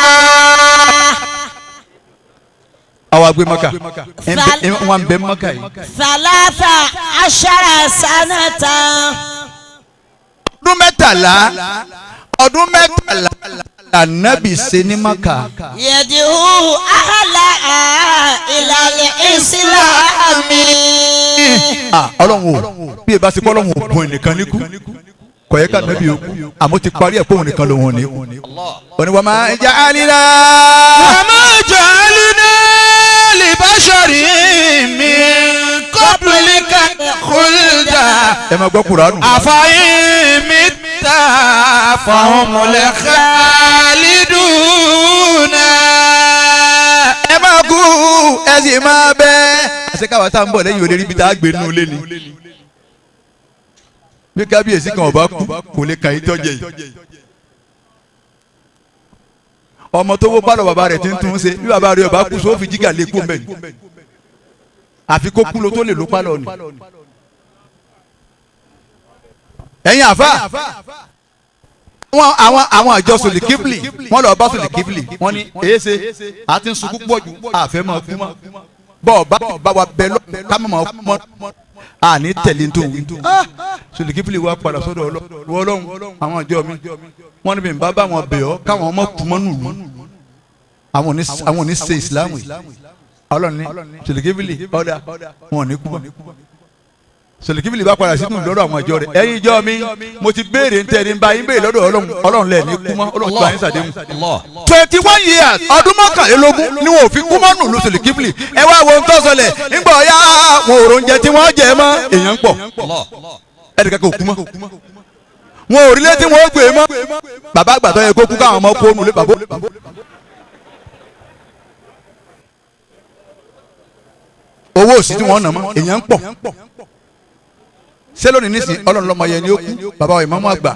Àwa gbé Maka, wọn bẹ Maka yìí. 13 سنة. Ọdún 13, ọdún 13 ànábì ṣe ní Maka. يدعو أهلها إلى الإسلام. Ah, Ọlọ́run o, bí ẹ bá ṣe kọ́ Ọlọ́run ò bọ̀ ẹnìkan níkú kò yẹ ká nàbí òkú àmọ́ ti parí ẹ̀ pé òun nìkan lòun ò ní kú. Òní wọ́n máa ń jẹ́ àlìlá. وما جعلنا لبشر من قبلك الخلد. Ẹ máa gbọ́ Kùránù. أفإن مت فهم الخالدون. Ẹ sì máa bẹ́ àṣẹ káwa tá à ń bọ̀ lẹ́yìn olè ríbi tá a gbé nínú ilé ni. Bí kábíyèsí kan ọba kú kò lè kàn yín tọ́jẹ̀ yìí. Ọmọ tó wó pálọ̀ bàbá rẹ̀ ti ń tún ṣe bí bàbá rẹ̀ ọba kú sófì jígà lè kú mẹ́rin. Àfi kó kú ló tó lè ló pálọ̀ ni. Ẹ̀yin àfa àwọn àjọ Sòlìkífìlì wọ́n lọ bá Sòlìkífìlì wọ́n ní èéṣe àti sunkún pọ̀ jù àfẹ́ máa kú mọ́ bọ́ọ̀ bá wa bẹ lọ ká mọ̀ kú mọ́ àní tẹ̀lé tó wí. Sòlìkífìlì wa padà sọ́dọ̀ Ọlọ́run àwọn àjọ mi wọ́n ní bí n bá bá wọn bẹ̀ ọ́ káwọn ọmọ kú mọ́ nùlù àwọn ò ní ṣe ìsìlámù yìí. Ọlọ́run ní Sòlìkífìlì ọ̀dà wọn ò ní kú mọ́. Sòlìkífìlì bá padà sínú lọ́dọ̀ àwọn ìjọ rẹ̀ ẹ̀yin ìjọ mi mo ti béèrè ntẹ́ ní bá yín béèrè lọ́dọ̀ Ọlọ́run Ọlọ́run lẹ̀ ní kú mọ́ Ọlọ́run tó bá yín sàdéhùn. 21 years ọdún 21 ni wọn ò fi kú mọ́ nù lù Sòlìkífìlì ẹ wá wo nǹkan sọlẹ̀ ńgbọ̀ ya wọn ò róúnjẹ tí wọ́n jẹ mọ́ èèyàn ń pọ̀ ẹnìkan kò kú mọ́ wọn ò rí létí wọn ó gbé mọ́ bàbá àgbà tó yẹ kó kú káwọn ọmọ kó nulẹ̀ bàbá. Owó òsì tí wọ́n nà mọ́ èèyàn ń pọ̀ sẹlóni nísìn Ọlọ́run lọmọ yẹn ni ó kú bàbá wa ìmáàmù àgbà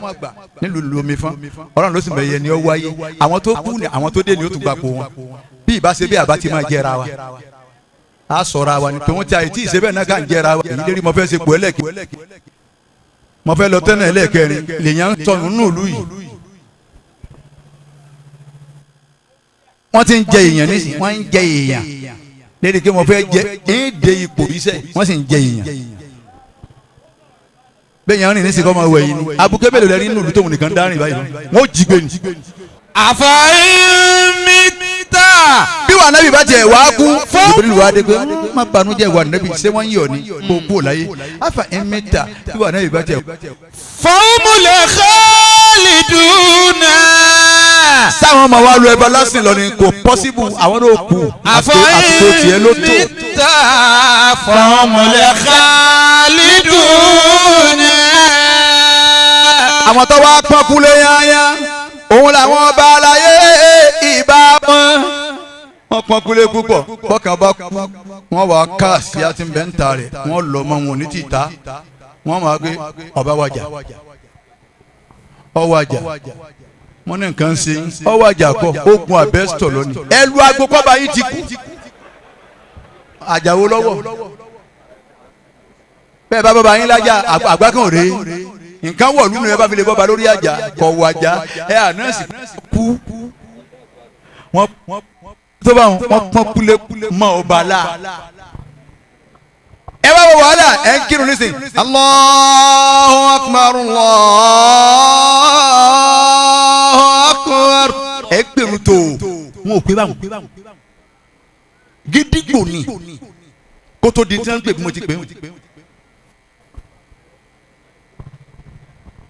nílùú lomi fún Ọlọ́run ló sì mọ yẹn ni ó wáyé àwọn tó kú ni àwọn tó dé ni ó tún gbapò wọn bí ìbá ṣe bí àbá ti máa jẹra wa a sọ̀rọ̀ àwa ni tòun ti àyè tí ìṣe bẹ́ẹ̀ náà kà ń jẹra wa èyí lérí mo fẹ́ ṣe pò ẹlẹ́kẹ́ mo fẹ́ lọ tẹ́nà ẹlẹ́kẹrin lèyàn ń sọnù nínú ìlú yìí wọ́n ti ń jẹ èèyàn nísìn wọ́n ń jẹ èèyàn lérí kí mo fẹ́ jẹ é dé ipò iṣẹ́ wọ́n sì ń jẹ èèyàn bẹ́ẹ̀ yẹn rìn ní sìkọ́ máa wẹ̀ yìí ni abuké mélòó lẹ́rìí nínú ìlú tóun nìkan dárìn báyìí wọ́n jí gbé ni. Àfàìmítà. Bí wàá nábì bá tiẹ̀ wá kú Jibril wá dé pé má banújẹ́ wà nábì ṣé wọ́n ń yọ̀ ni kó kú láyé àfàìmítà bí wàá nábì bá tiẹ̀. Fọ́ọ̀mùlẹ̀ khaliduna. Sáwọn ọmọ wa lu ẹbọ lásìn lọ ni kò pọ́síbù àwọn náà kú àsìkò tiẹ̀ ló tó. Àfàìmítà fọ́ọ̀mùlẹ̀ khaliduna. Àwọn tó wá pọ́n kúlé yányá òun làwọn ọba aláyé ìbá wọn. Wọ́n pọ́n kúlé púpọ̀ bọ́kàn bá kú wọ́n wá káàsì àti bẹ́ńtà rẹ̀ wọ́n lọ mọ́ wọn ò ní tìta wọ́n máa gbé ọba wájà ọwájà wọ́n ní nǹkan ṣe ọwájà kọ ogun abẹ́sítọ̀ lónìí ẹ lu aago kọ́ba yín ti kú àjàwó lọ́wọ́ bẹ́ẹ̀ bá bàbá yín lájà àgbá kan rèé nǹkan wọ̀ lúnu ẹ bá fi lè bọ́ba lórí àjà kọ̀ wájà ẹ ànáàsì kú wọ́n tó bá wọn pọ́n kúlé mọ́ ọba la ẹ wá wọ wàhálà ẹ ń kírun nísìn. Allahu akbar Allahu akbar ẹ gbèrú tó wọn ò pé báwọn gídígbò ni kótó di tí wọn ń pè bí mo ti pè wọn.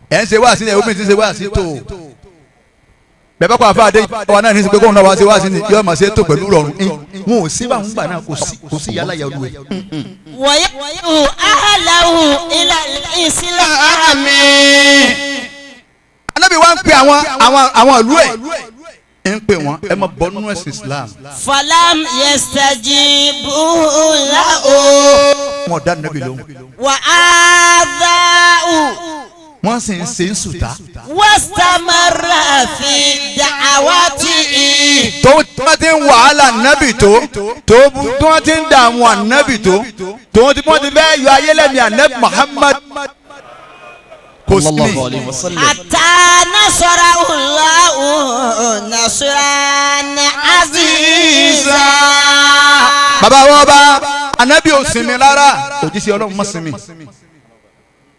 Ẹ ń ṣe wáàsí ní ẹ obìnrin ti ń ṣe wáàsí tó bẹ́ẹ̀ bá kọ́ àfa àdé wa náà ní sọ pé kóun náà wá ṣe wáàsí ni yóò máa ṣe tó pẹ̀lú rọrùn wọn ò sí báwọn gbà náà kò sí yálà yà olú ẹ. Wọ̀nyẹ́wò ahàlàwò ilà ìsìlámì. Anábì wa ń pe àwọn ìlú ẹ̀ ń pè wọ́n ẹ má bọ́ nínú ẹ̀sìn Islam. Falam yastajibu lahu. Wọn ò dá nàbì lóhùn. Wà á dáhù. Wọ́n sì ń ṣe ń sùtá. Wastamara fi da'awatihi. Tó wọ́n ti ń wàhálà nábì tó tó wọ́n ti ń dààmú ànábì tó tó wọ́n ti fẹ́ yọ ayé lẹ́mìí ànábì Muhammad kò sí mi. Hatta nasarahu Allahu nasran aziza. Bàbá wọn bá ànábì ò sinmi rárá òjíṣẹ́ Ọlọ́run má sinmi.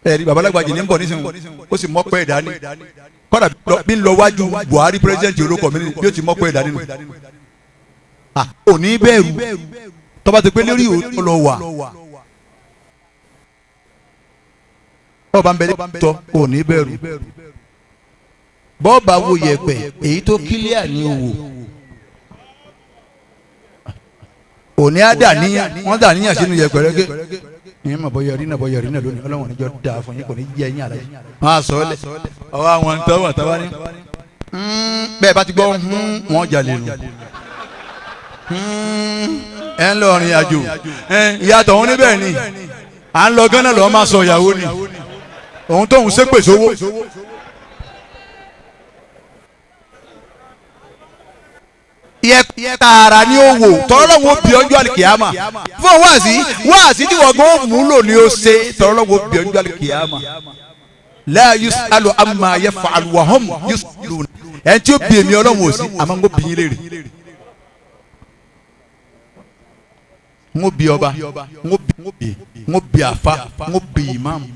Ẹ̀rí babalágbàjì ní bọ̀ nísìnyí ó sì mọ́pẹ́ ìdání kọ́dà bí ń lọ wájú Buhari president olóko mi bí ó ti mọ́pẹ́ ìdání nù. Ò ní bẹ̀rù tọ́ba ti pé lórí òótọ́ lọ wà tọ́ba ń bẹ tọ́ ò ní bẹ̀rù bọ́ọ̀bà wo yẹ̀pẹ̀ èyí tó kílíà ní owó òní á dà níyàn wọ́n dà níyàn sínú yẹ̀pẹ̀ rẹ́gẹ́ ní ma bọ yọrí náà bọ yọrí náà lónìí Ọlọ́run níjọ dáa fún yín kò ní jẹ yín àlàyé. Wọ́n á sọ ọ́ lẹ̀ ọwọ́ àwọn tó wà táwa ní. Bẹ́ẹ̀ bá ti gbọ́ wọ́n jalè nù. Ẹ ń lọ rìn àjò, ìyàtọ̀ òun níbẹ̀ ni à ń lọ gánà lọ́ọ́ máa sọ ìyàwó ni òun tóun ṣépè sówó. Yẹ tààrà ni ó wò tọ́lọ́wọ́ bí ọjọ́ àlìkìyàmà fún wáàsí wáàsí tí wọ́n gbọ́ múlò ni ó ṣe tọ́lọ́wọ́ bí ọjọ́ àlìkìyàmà. La yusalu amma yaf'alu wa hum yusaluna. Ẹ̀ tí ó bí èmi Ọlọ́run ò sí, àmọ́ ń kó bí yín léèrè. Ń kó bí ọba, ń kó bí àfa, ń kó bí ìmáàmù,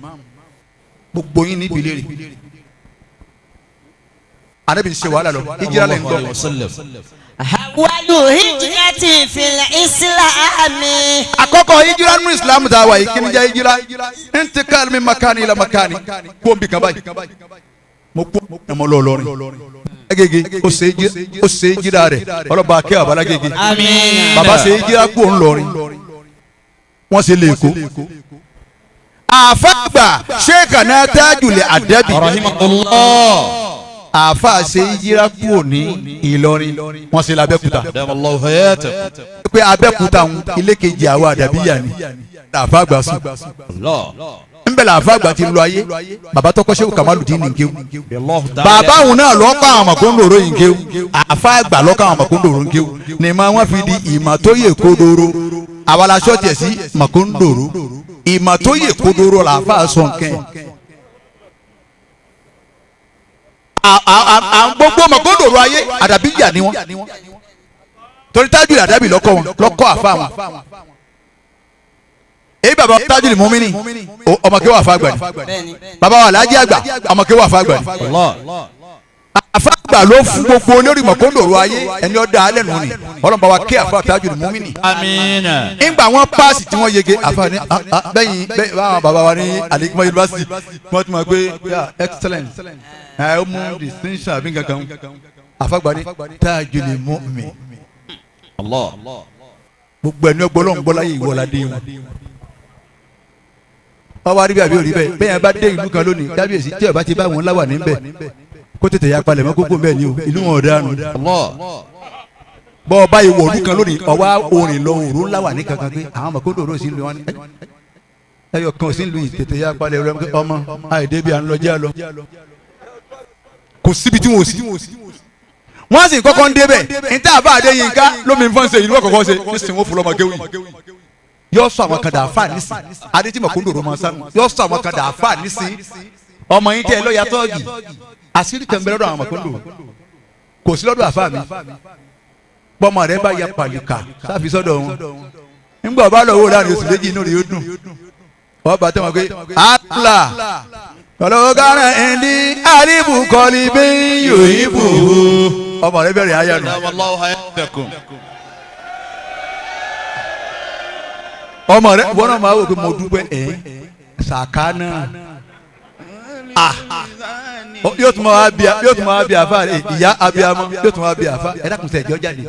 gbogbo yín níbi léèrè. Ànábì ń ṣe wàhálà lọ, ìjìrà lẹ́ ń gbọ́. Awwalu hijrati fil islami. Àkọ́kọ́ hijira nínú Islam tá a wà yìí, kí ni jẹ́ hijira? Intikal min makani ila makani. Kó n bì kan báyìí. Mo kú ẹ̀mọ́ lọ́ọ̀lọ́rin. Agége ó ṣe hijira rẹ̀ ọlọ́ba akẹ́ àbálá gègé. Bàbá ṣe hijira kú òun lọ́rin. Wọ́n ṣe lè kó. Àfàgbà Sheikhana Tajul Adabi. Rahimahullah. Àfa ṣe yíra kúrò ní Ìlọrin, wọ́n ṣe l'Abẹ́òkúta. Pé Abẹ́òkúta ń ilé kejì àwọn àdàbíyà ni làfa àgbà sùn. Nbẹ làfa àgbà ti lọ ayé, bàbá tọkọ Shehu Kamaludin ní kéwù. Bàbá òun náà lọ́kọ̀ àwọn ọmọkúndòrò yìí kéwù. Àfa àgbà lọ́kọ̀ àwọn ọmọkúndòrò ń kéwù. Ní ma wọ́n fi di ìmọ̀ tó yè kódóró. Àwa la sọ tiẹ̀ sí mọ̀kúndòrò. Ìmọ̀ tó yè kódóró làfa sọ̀ nkẹ́. Gbogbo mọ̀kódòrò ayé àdàbí yà ni wọn, torí Tajul Adabi lọ́kọ́ wọn lọ́kọ́ àfa wọn. Èyí bàbá Tajul Mumini ọmọkéwà àfa àgbà ni, bàbá wa Alhaji àgbà ọmọkéwà àfa àgbà ni. Àfa àgbà ló fún gbogbo olórí mọ̀kódòrò ayé ẹni ọ̀dà alẹ́ nù ni ọlọ́mọba wa ké àfa Tajul Mumini. Ńgbà wọn paasi tí wọ́n yege àfa ni bẹ́yìn bẹ́yìn báwọn bàbá wa ní Al-Hikmat University wọ́n ti mọ̀ pé excellent ẹ ó mú distinction àbí nǹkan kan. Àfàgbà ni Tajul Mu'min. Gbogbo ẹni ọgbọ́n gbọ́lá yìí ìwọ́ládé wọn. Ọwọ́ àríbí àbí òrí bẹ́ẹ̀ bẹ́ẹ̀ yẹn bá dé ìlú kan lónìí kábíyèsí tí ọba ti bá wọn láwà níbẹ̀ kó tètè ya palẹ̀ mọ́ kókó bẹ́ẹ̀ ni o, ìlú wọn ò dánu. Bọ́ ọba yìí wọ̀ ọdún kan lónìí ọwọ́ orin lọ òru láwà ní kankan pé àwọn ọmọ kóńdò sí ìlú wọn ni ẹyọ kan sí ìlú yìí tètè ya palẹ̀ ọmọ àìdébí à ń lọ jẹ́ àlọ́. Kò síbi tí wọn ò sí. Wọ́n sì kọ́kọ́ ń débẹ̀ níta àbá Adéyínká lómi ń fọ́n ṣe ìlú ọ̀kọ̀ọ̀kọ̀ ṣe nísìnyí wọ́n fún ọmọ kéwì. Yọ sọ àwọn kan dà fà nísìn adétìmọ̀ kó ń dòrò mọ́ sánú yọ sọ àwọn kan dà fà nísìn ọmọ yín tẹ́ ẹ lọ́ọ̀yà tọ́ọ̀gì àṣírí kan bẹ lọ́dọ̀ àwọn ọmọ kó ń dòrò kò sí lọ́dọ̀ àfà mi. Pọ́mọ rẹ bá ya pàlìkà sáfi sọ́dọ̀ wọn nígbà ọba lọ wò láàrin oṣù méjì inú rẹ̀ yóò dùn ọba tẹ́ wọn pé àlà ọlọ́gàrán ẹni àríbùkọ́lì bí yòó ibù ọmọ rẹ bẹ̀rẹ̀ ayé nu. Ọmọ rẹ wọn náà máa wò pé mo dúpẹ́ ẹ̀ ṣàká náà yóò tún máa bí àfa ìyá abiyamọ yóò tún máa bí àfa ẹ dákun sẹ ẹjọ jáde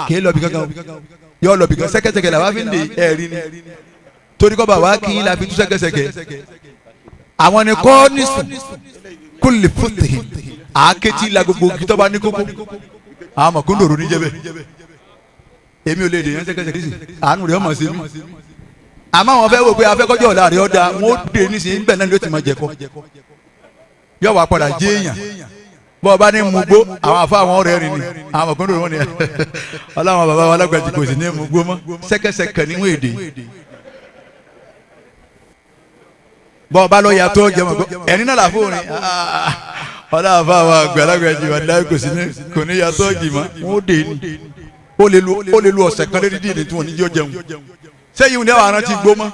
kì í lọ bí kankan yóò lọ bí kankan sẹkẹsẹkẹ làwọn fi ń de ẹ̀rí ni torí kọ́ bá wa kì í la fi tú sẹkẹsẹkẹ. Àwọn ni kọ́ ní sùn kúlè fúte àákétí la gbogbo gitọ́ba ní kókó àwọn mọ̀kúndòrò níjẹ́bẹ̀ èmi ò lè dè yẹn sẹ́kẹsẹkẹ sí àánú rẹ̀ ọmọ sí mi. Àmọ́ àwọn fẹ́ wò pé afẹ́kọ́jọ́ ọ̀la rẹ̀ ọ̀dà wọn ó dè nísìnyí níbẹ̀ náà ni ó ti máa jẹ̀kọ́ yọ wà padà jéèyàn bọ́ ọba ní mugbó àwọn afọ àwọn ọ̀rẹ́ rìn ni àwọn mọ̀kúndòrò wọn ni ọlọ́wọ́n bàbá wa lágbàjì kò sí ní mugbó mọ́ sẹ́kẹsẹkẹ níwọ̀n èdè. Bọ́ọ̀ bá lọ ya tó jẹun ẹni náà làfo ni ọ̀dà àfa àwọn àgbàlagbà jì wà dáhùn kò sí ní kò ní ya tó jì mọ́ wọ́n dé ní ó lè lu ọ̀sẹ̀ kan lédi dídì tí wọ́n ní jọ jẹun sẹ́yìn ní àwọn arántí gbó mọ́.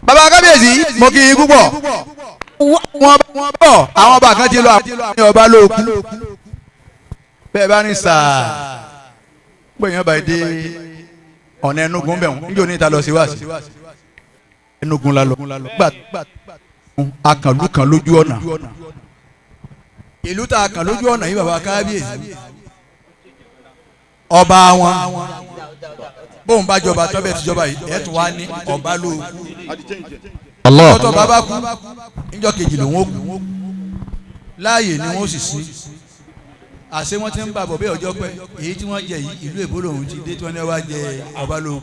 Bàbá kábíyèsí mo kí i púpọ̀ wọ́n bọ̀ àwọn ọba kan ti lọ àwọn ọba lóòkú bẹ́ẹ̀ bá ní sàá gbẹ̀yìn ọba ìdí ọ̀nà Ẹnugu ń bẹ̀ wọ́n níjó ní ìta lọ sí wáàsí Ẹnugu la lọ gbà akànlú kan lójú ọ̀nà ìlú tá a kàn lójú ọ̀nà yìí bàbá kábíyèsí ọba wọn bóun bá jọba tọ́bẹ̀ tìjọba yìí ẹ̀ tún wá ní ọba lóòkù tọ́tọ̀ bàbá kú níjọ́ kejì lòun ó kú láàyè ni wọ́n sì sí Àṣé wọ́n ti ń bàbọ̀ bẹ́ẹ̀ ọjọ́ pẹ́ èyí tí wọ́n jẹ yìí ìlú èbó lòun ti dé tí wọ́n ní wá jẹ ọba lóhùn.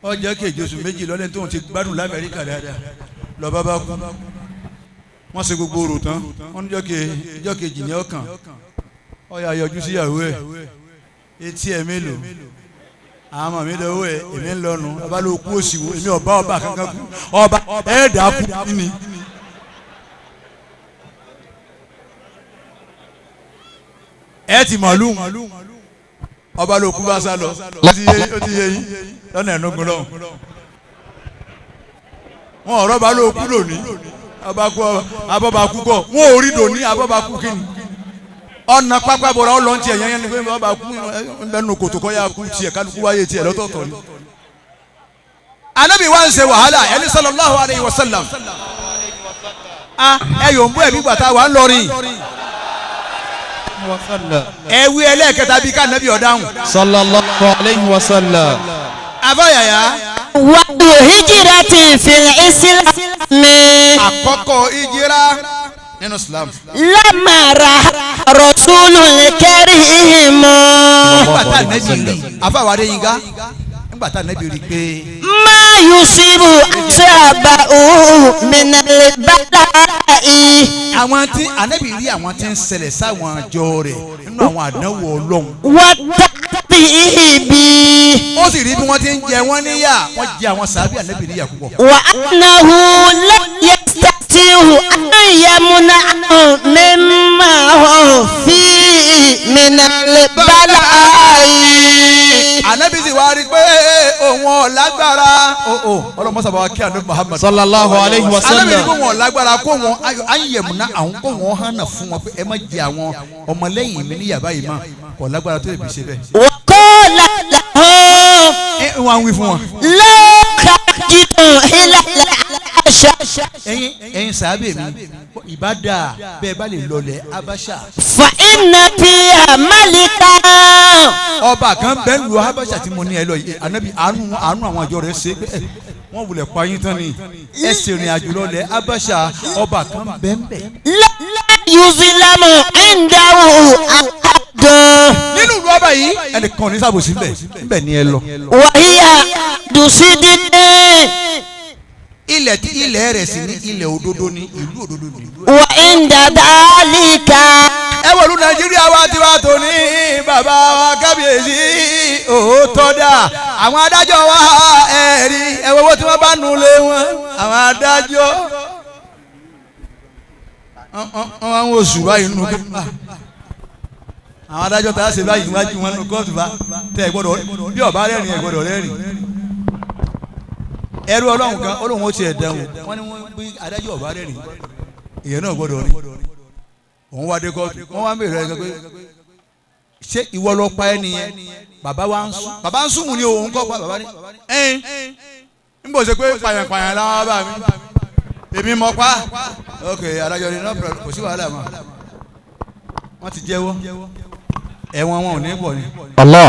Ọjọ́ kejì oṣù méjì lọ́lẹ́ tóun ti gbádùn l'Amẹ́ríkà dáadáa lọ́ba bá kú. Wọ́n ṣe gbogbo orò tán wọ́n ní ọjọ́ kejì ní ọkàn ọ̀yà yọjú síyàwó ẹ̀ etí ẹ̀ mélòó àmọ́ mi lọ́wọ́ ẹ̀ èmi ń lọ́nu ọba ló kú òsì wo èmi ọba ọba kankan kú ọba ẹ̀ẹ́dà kú ni. Ẹ ti màlúù ọba ló kú bá sá lọ ó ti yé yín lọ́nà ẹ̀nùgún lọ́hùn wọn ọ̀rọ̀ bá ló kú lónìí abọ́ba kú kọ́ wọn ò rí dòní abọ́ba kú kí ni ọ̀nà pápá bọ̀rọ̀ ọ̀lọ́ tiẹ̀ yẹn ni pé ọba kú lẹ́nu kòtò kọ́ ya kú tiẹ̀ kálukú wáyé tiẹ̀ lọ́tọ̀ọ̀tọ̀ ni. Ànábì wa ń ṣe wàhálà ẹni sallallahu alayhi wa sallam ẹ yòó ń bú ẹ̀mí gbàtà wà ń lọrin ẹwí ẹlẹ́ẹ̀kẹta bíi ká nàbí ọ̀dáhùn. Sallallahu alayhi wa sallam. Afáyàyà. Wàlú hijirati fil islami. Àkọ́kọ́ hijira nínú Islam. Lamara rasulul karim. Nígbà tá nàbí rí afáwádé yín ká nígbà tá nàbí rí pé. Ma yusibu ashabahu minal bala'i. Àwọn tí ànábì rí àwọn tí ń ṣẹlẹ̀ sáwọn àjọ rẹ̀ nínú àwọn àdánwò Ọlọ́run. Wọ́n ibi. Ó sì rí bí wọ́n ti ń jẹ wọ́n níyà wọ́n jẹ àwọn sàábì ànábì níyà púpọ̀. Wa annahu la yastati'u an yamna'ahu mimma hum fihi minal bala'i. Ànábì sì wá rí i pé òun ò lágbára. Ọlọ́mọ sábà wa kí ànábì Muhammad. Sallallahu alayhi wa sallam. Ànábì ní kó wọn ò lágbára kó wọn ayẹ̀múná àwọn kó wọn hànà fún wọn pé ẹ má jẹ àwọn ọmọlẹ́yìn mi níyà báyìí mọ́ kò lágbára tó lè fi ṣe bẹ́ẹ̀. Wa qala lahum. Ẹ wọ́n á wí fún wọn. Law kharajtum ila al-Habasha. Ẹ̀yin sàábẹ̀ mi ìbá dáa bẹ́ẹ̀ bá lè lọlẹ̀ Habasha. Fa inna fiha malikan. Ọba kan bẹ́ẹ̀ lu Habasha tí mo ní ẹ lọ yìí ànábì àánú àwọn àjọ rẹ̀ ṣe pé wọ́n wulẹ̀ pa yín tán ni ẹ sì rìn àjò lọlẹ̀ Habasha ọba kan bẹ́ẹ̀ bẹ́ẹ̀. La yuzlamu indahu ahadun. Nínú ìlú ọba yìí ẹnìkan ní sábòsí ńbẹ ńbẹ ni ẹ lọ. Wa hiya dusidin. Ilẹ̀ tí ilẹ̀ rẹ̀ sì ní ilẹ̀ òdodo ni ìlú òdodo ni. Wa inda dhalika. Ẹ wọ̀lú Nàìjíríà wa ti wá tó ní bàbá wa kábíyèsí òótọ́ dà àwọn adájọ́ wa ẹ̀rí ẹ̀wọ̀wọ́ tí wọ́n bá nù lé wọn àwọn adájọ́ wọ́n wá ń wo sùn báyìí nù kí àwọn adájọ́ tá a ṣe báyìí wájú wọn nù kóòtù bá tẹ ẹ gbọ́dọ̀ bí ọba rẹ́rìn ẹ gbọ́dọ̀ rẹ́rìn ẹrú Ọlọ́run kan Ọlọ́run ó tiẹ̀ dẹ̀hùn wọ́n ní wọ́n gbé adájọ́ ọba rẹ́rìn ìyẹn náà gbọ́dọ̀ rí òun wá dé kóòtù wọ́n wá ń bèèrè ẹ pé ṣé ìwọ ló pa ẹ́ nìyẹn bàbá wa ń sùn bàbá ń sùn ní òun kọ́ pa bàbá ní ẹ̀ẹ́n ń bọ̀ ṣe pé pàyànpàyàn làwọn bá mi èmi mọ̀ pa ok adájọ́ ni kò sí wàhálà mọ́ wọ́n ti jẹ́wọ́ ẹ̀wọ̀n wọn ò ní pọ̀ ni. Allah.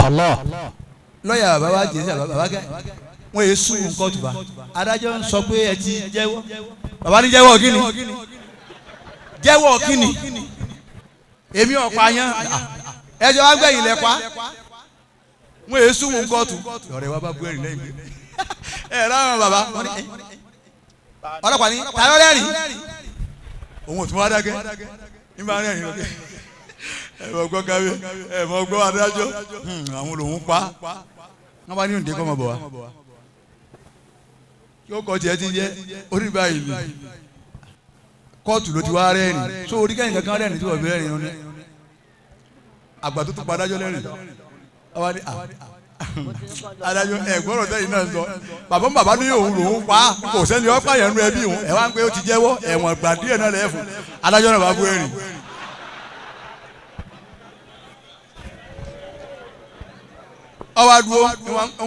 Lọ́ọ̀yà bàbá wa jẹ́ sí bàbá kẹ́ wọ́n yé sùn kóòtù bá adájọ́ ń sọ pé ẹ ti jẹ́wọ́ bàbá ní jẹ́wọ́ kí ni jẹ́wọ́ kí ni èmi ọ̀pá yẹn ẹjọ́ wa gbẹ̀yìn lẹ pa wọ́n yé sùn kóòtù ọ̀rẹ́ wa bá bú ẹ̀rìn lẹ́yìn ẹ̀ ráwọn bàbá ọlọ́pàá ní tààrọ́ rẹ́rìn òun ò tún wá dákẹ́ nígbà rẹ́rìn lókè ẹ mọ̀ gbọ́ káwé ẹ mọ̀ gbọ́ adájọ́ àwọn lòun pa wọ́n bá ní òǹdè kọ́ mọ̀ bọ̀ wá kí ó kọ́ tiẹ̀ ti jẹ́ orí báyìí ni kóòtù ló ti wá rẹ́rìn so orí kẹ́yìn kankan rẹ́rìn tí wọ́n fi rẹ́rìn ní àgbà tó tún pa adájọ́ lẹ́rìn ọba ní adájọ́ ẹ gbọ́dọ̀ tẹ́yìn náà sọ bàbá bàbá ní òun lòun pa kò sẹ́ni ọ́ pààyàn nú ẹbí òun ẹ̀ wá ń pé ó ti jẹ́wọ́ ẹ̀wọ̀n gbà díẹ̀ náà lẹ́ẹ̀fún adájọ́ náà bá bú ẹ̀rìn. Ọwọ́ adúró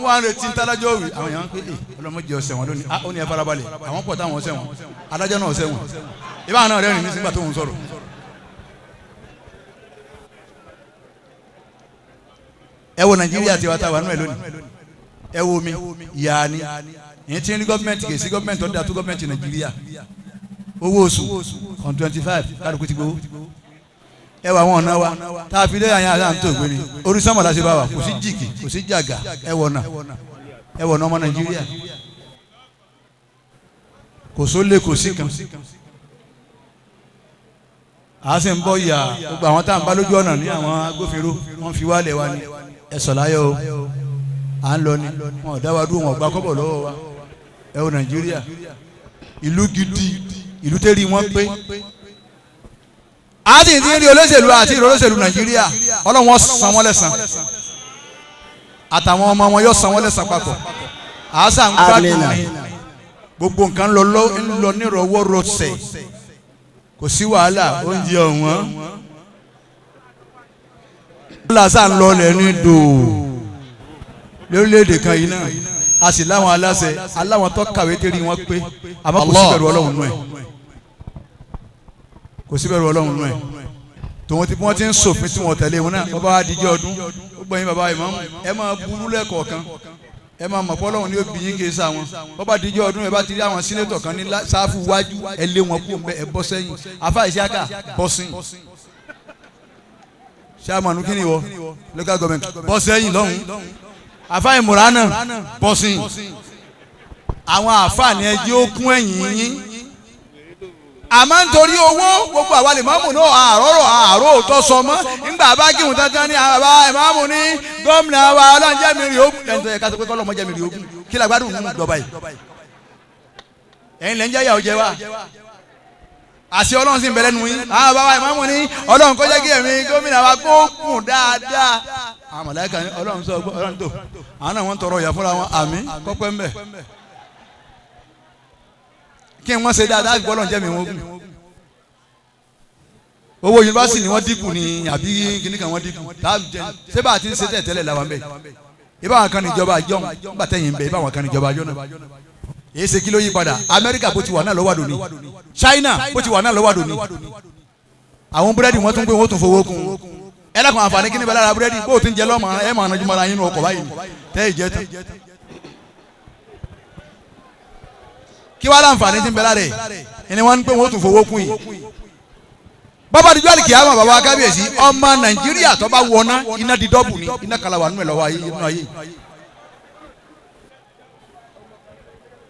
wọ́n á retí ntàdájọ́ wì àwọn èèyàn ń pè é ọlọ́mọdé ọ̀sẹ̀ wọn lónìí ó ní ẹ farabalẹ̀ àwọn pọ̀ táwọn ọ̀sẹ̀ wọn adájọ́ náà ọ̀sẹ̀ wọn ìbára náà rẹ́rìn ní sígbà tó ń sọ̀rọ̀. Ẹ wo Nàìjíríà tiwa tá a wà nínú ẹ lónìí ẹ wo mi yàá ni ìyẹn tí ń rí gọ́ọ̀mẹ̀ntì kì í sí gọ́ọ̀mẹ̀ntì ọ̀dà tó gọ́ọ̀mẹ̀ntì Nàìjíríà owó oṣù kan 25 kálukú ti gbowó Ẹ wà àwọn ọ̀nà wa tá a fi lé àyàn àti àǹtó ògbéni orí sọ́mọ̀ la ṣe bá wa, kò sí jìkì, kò sí jàgà. Ẹ wọ̀ ọ̀nà, ẹ wọ̀ ọ̀nà ọmọ Nàìjíríà, kò sólè, kò sí kan, a sì ń bọ̀ yà. Gbogbo àwọn tá à ń bá lójú ọ̀nà ní àwọn agbófinró, wọ́n fi wálẹ̀ wa ni ẹ sọ̀ láyọ̀ o, à ń lọ ni. Wọn ò dá wa dúró, wọn ò gba kọ́bọ̀ lọ́wọ́ wa. Ẹ wo Nàìjíríà, ìlú gidi, ìlú tẹ́rí wọn pé a sì ti rí olóṣèlú àti ìrọ̀ olóṣèlú Nàìjíríà. Ọlọ́run wọn san wọ́n lẹ́san, àtàwọn ọmọ wọn yóò san wọ́n lẹ́san papọ̀. Àásà ń gbádùn ní gbogbo nǹkan lọ ń lọ nírọ̀wọ́rọsẹ̀, kò sí wàhálà, oúnjẹ ọ̀wọ́n làásà ń lọ lẹ́nu dòó lórílẹ̀‐èdè kan yìí náà. A sì láwọn aláṣẹ aláwọn tó kàwé tẹ́rí wọn pé, àmọ́ kò sí bẹ̀rù Ọlọ́run nù ẹ̀, kò sí bẹ̀rù Ọlọ́run nù ẹ̀. Tòun ti bí wọ́n ti ń ṣòfin tí wọ́n tẹ̀lé wọn náà. Bàbá wa díjọ́ ọdún ó gbọ́yìn, bàbá ìmáàmù, ẹ máa burú lẹ́kọ̀ọ̀kan, ẹ máa mọ̀ pọ́lọ́run ní òbí yín kì í sá wọn. Bàbá díjọ́ ọdún, ẹ bá ti rí àwọn senator kan ní sáfù wájú, ẹ lé wọn kú, ẹ bọ́ sẹ́yìn. Afa Ìṣáká, bọ́ sẹ́yìn. Sàmánù kí ni wọ local government, bọ́ sẹ́yìn lọ́hùn. Afa Ìmùránà, bọ́ sẹ́yìn. Àwọn àfààní ẹjẹ́ ó kún ẹ̀yìn yín, àmọ́ nítorí owó, gbogbo àwa lè mọ́mù náà àrọ́rọ̀ àrò tó sọ mọ́. Nígbà bá kírun tán ní àwọn bàbá ìmáàmù ní gómìnà wa, Ọlọ́run jẹ́ mi rí ogun. Ẹni tó yẹ ká sọ pé kọ́ lọ́mọ jẹ́ mi rí ogun, kí la gbádùn nínú ìjọba yìí? Ẹ̀yin lẹ́ ń jẹ́ ìyàwó jẹ wá, àṣẹ Ọlọ́run sì ń bẹ lẹ́nu yín. Àwọn bàbá ìmáàmù ní Ọlọ́run kó jẹ́ kí ẹ̀mí gómìnà wa kó kùn dáadáa. Àwọn màláíkà ní Ọlọ́run sọ, Ọlọ́run tó àwọn náà wọ́n tọrọ ìyà fúnra wọn. Àmín kọ́pẹ́ ń bẹ̀ kí wọ́n ṣe dáadáa gbọ́. Ọlọ́run jẹ́ mi wọ́n gùn. Owó yunifásitì ni wọ́n dínkù ní àbí kíní kan wọ́n dínkù ṣé bá a ti ń ṣe tẹ̀ tẹ́lẹ̀ làwọn bẹ̀. Ibà wọn kan níjọba àjọ nígbà tẹ̀yìn bẹ̀, ibà wọn kan níjọba àjọ náà. Èyí ṣe kí ló yí padà? Amẹ́ríkà bó ti wà náà lọ́wọ́ àdóní, China bó ti wà náà lọ́wọ́ àdóní. Àwọn búrẹ́dì wọ́n tún gbé, wọ́n tún fowó kún. Ẹ lẹ́kọ̀ọ́ àǹfààní kíní bẹ́ẹ̀ lára búrẹ́dì bó o ti ń jẹ lọ́mọ, ẹ máa nájú mọ́ra yín nínú ọkọ̀ báyìí tẹ́ ì jẹ́ tán. Kí wàá láǹfààní tí ń bẹ lára ẹ̀ ẹni wọ́n ń pè, wọ́n tún fowó kún yìí. Bàbá àdìjọ́ àlìkìyàmọ̀, bàbá kábíyèsí, ọmọ Nàìjíríà tó bá wọná, iná di dọ́bù ni. Iná kala wà nínú ẹ̀ lọ́wọ́ ayé, inú ayé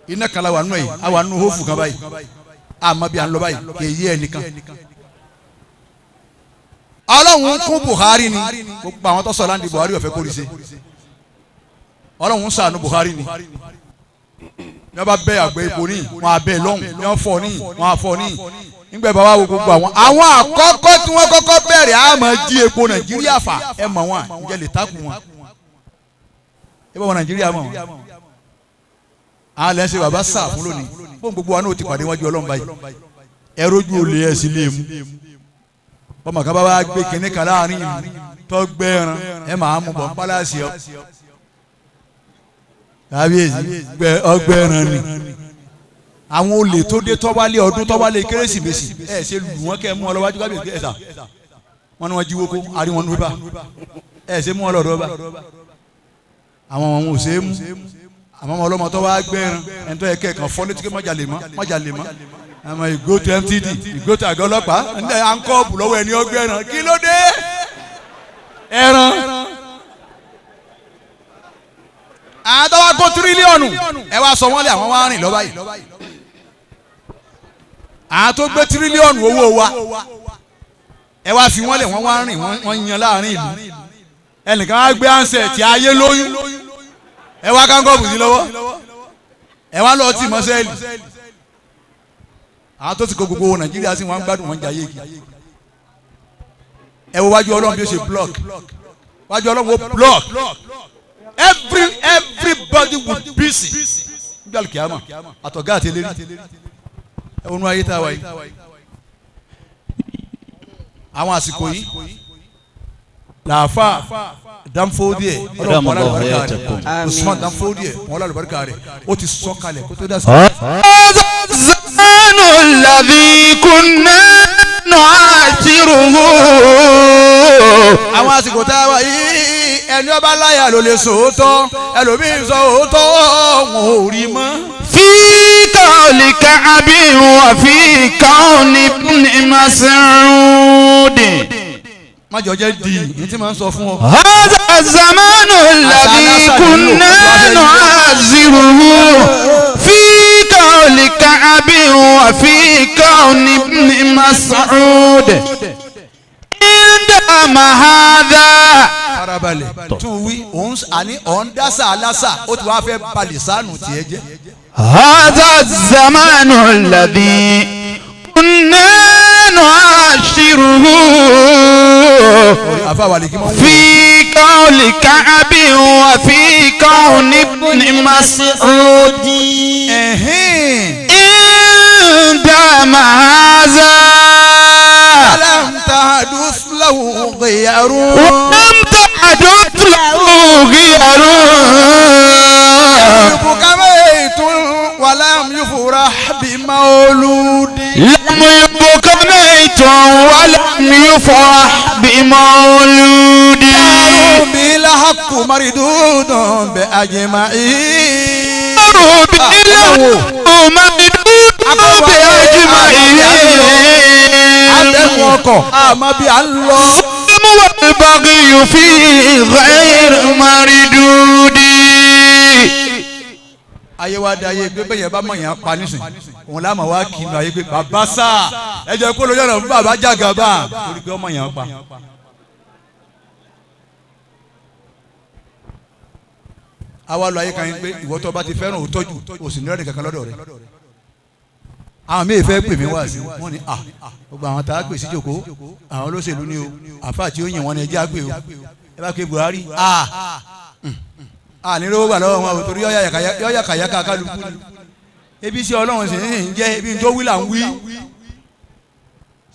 iná kala wà nínú ẹ̀. Àwa nínú hófù kan báyìí, àmọ́ bí à ń lọ báyìí kì í yé ẹnìkan. Ọlọ́run kún Buhari ni. Gbogbo àwọn tó sọ láǹdì Buhari ọ̀fẹ́ kórìí ṣe, Ọlọ́run ṣàánú Buhari ni. Ní wọ́n bá bẹ́ àgbẹ̀ ipò ní wọ́n abẹ́ lọ́hùn, ní wọ́n fọ́ ní wọ́n afọ́ ní. Nígbà bá wà wo gbogbo àwọn àkọ́kọ́ tí wọ́n kọ́kọ́ bẹ̀rẹ̀ àmọ́ jí epo Nàìjíríà fà, ẹ mọ̀ wọn, ǹjẹ́ lè takùn wọn? Ẹ bá wọn Nàìjíríà mọ̀ wọn. Àwọn lẹ́sẹ̀ bàbá sà fún lónìí fún gbogbo wa náà ti pàdé wájú Ọlọ́run báyìí. Ẹ rójú olè ẹ̀ sì lè mú bọ́mọ̀ ká bá wá gbé kinní kan láàrin ìlú tó gbẹ́ran, ẹ máa mú bọ̀ ń pálásì ọ kábíyèsí ọgbẹ́ran ni. Àwọn olè tó dé tọ́wálé ọdún, tọ́wálé Kérésìmesì, ẹ ṣe lù wọ́n kẹ́ mú ọ lọ́wájú kábíyèsí. Ẹ sà wọ́n ní wọ́n jíwó kó àrí wọn nípa, ẹ ṣe mú ọ lọ́dọ̀ bá àwọn ọmọ ò ṣe é mú. Àmọ́ ọmọ ọlọ́mọ tó wá gbẹ́ran, ẹni tó yẹ kẹ́ kàn fọ́ létí pé mọ́jà lè mọ́, mọ́jà lè mọ́. Àmọ́ ìgò tó MTD, ìgò tó àgọ́ ọlọ́pàá ẹ̀ à ń kọ́ ọ̀bù lọ́wọ́ ẹni ọgbẹ́ran. Kí ló dé ẹran? Àwọn tó wá kó tírílíọ̀nù, ẹ wá sọ wọ́n lé, àwọn wá rìn lọ́ba yìí. Àwọn tó gbé tírílíọ̀nù owó wa, ẹ wá fi wọ́n lẹ̀, wọ́n wá rìn, wọ́n yan láàrin ìlú. Ẹnìkan wá gbé ansẹ̀ tí ayé lóyún, ẹ wá kánkọ́ọ̀bù sí lọ́wọ́, ẹ wá lọ́ọ́ tì mọ́ sẹ́ẹ̀lì. Àwọn tó ti kó gbogbo Nàìjíríà sí, wọn gbádùn, wọn jayé kí. Ẹ wo wájú Ọlọ́run bí ó ṣe block wájú Ọlọ́run, ó block. Everybody would busy nígbà kìámà, àtọ̀gá àti eléri. Ẹ wọnú ayé tá a wáyé àwọn àsìkò yìí làáfà Danfodiẹ, Ọlọ́run wọn lálùbáríkà rẹ̀, Usman Danfodiẹ, wọn lálùbáríkà rẹ̀, ó ti sọ kalẹ̀ kó tó dá sí. الزمان الذي كنا نعاشره. Àwọn àsìkò tá a wà yìí, ẹni ọba láyà ló lè sòótọ́, ẹlòmíín sọ òótọ́, wọn ò rí mọ́. في قول كعب وفي كون ابن مسعود. Májọ jẹ́ di ní tí màá ń sọ fún ọ. هذا الزمان الذي كنا نعزره في قول كعب وفي كون ابن مسعود عندما هذا Farabalẹ̀ tún wí òun àní òun dásà alásà ó ti wá fẹ́ balẹ̀ sánù tiẹ̀ jẹ́. هذا الزمان الذي كنا نعاشره Àfa wà lè kí mọ́. في قول كعب وفي كون ابن مسعود Ẹ̀hìn. عندما هذا Alam tahadus lahu ghiyaru. ولم تحدث له غير. Yubuka maytun walam yufrah bimauludi. لم يبق ميت ولم يفرح بمولود. Bil haqqi maridudun bi ajma'in. مردود بأجمعين. Atẹ́kùn ọkọ̀ àmọ́ bí a ń lọ. والبغي في غير مردود. Ayé wa da ayé pé bẹ́ẹ̀ yẹn bá mọ̀ yẹn pa nísìn òun láàmú wa kì í nu ayé pé bàbá sá ẹ jẹ́ kó lójú ọ̀nà fún bàbá jàgàbá torí pé ọmọ yẹn pa. Àwa lọ ayé kan yín pé ìwọ tó bá ti fẹ́ràn òótọ́ jù o sì ní ọ̀rẹ́ kankan lọ́dọ̀ rẹ̀. Àwọn míì fẹ́ pè mí wá sí wọ́n ní à gbogbo àwọn tá a pè sí jòkó àwọn olóṣèlú ni o àfáà tí ó yìn wọ́n ni ẹ jẹ́ àgbè o ẹ bá pe Buhari à à ní lówó gbà lọ́wọ́ wọn o torí yọ̀ọ̀yà kàyákà kálukú ni ebi sí Ọlọ́run sì ń jẹ́ ebi tó wí là ń wí.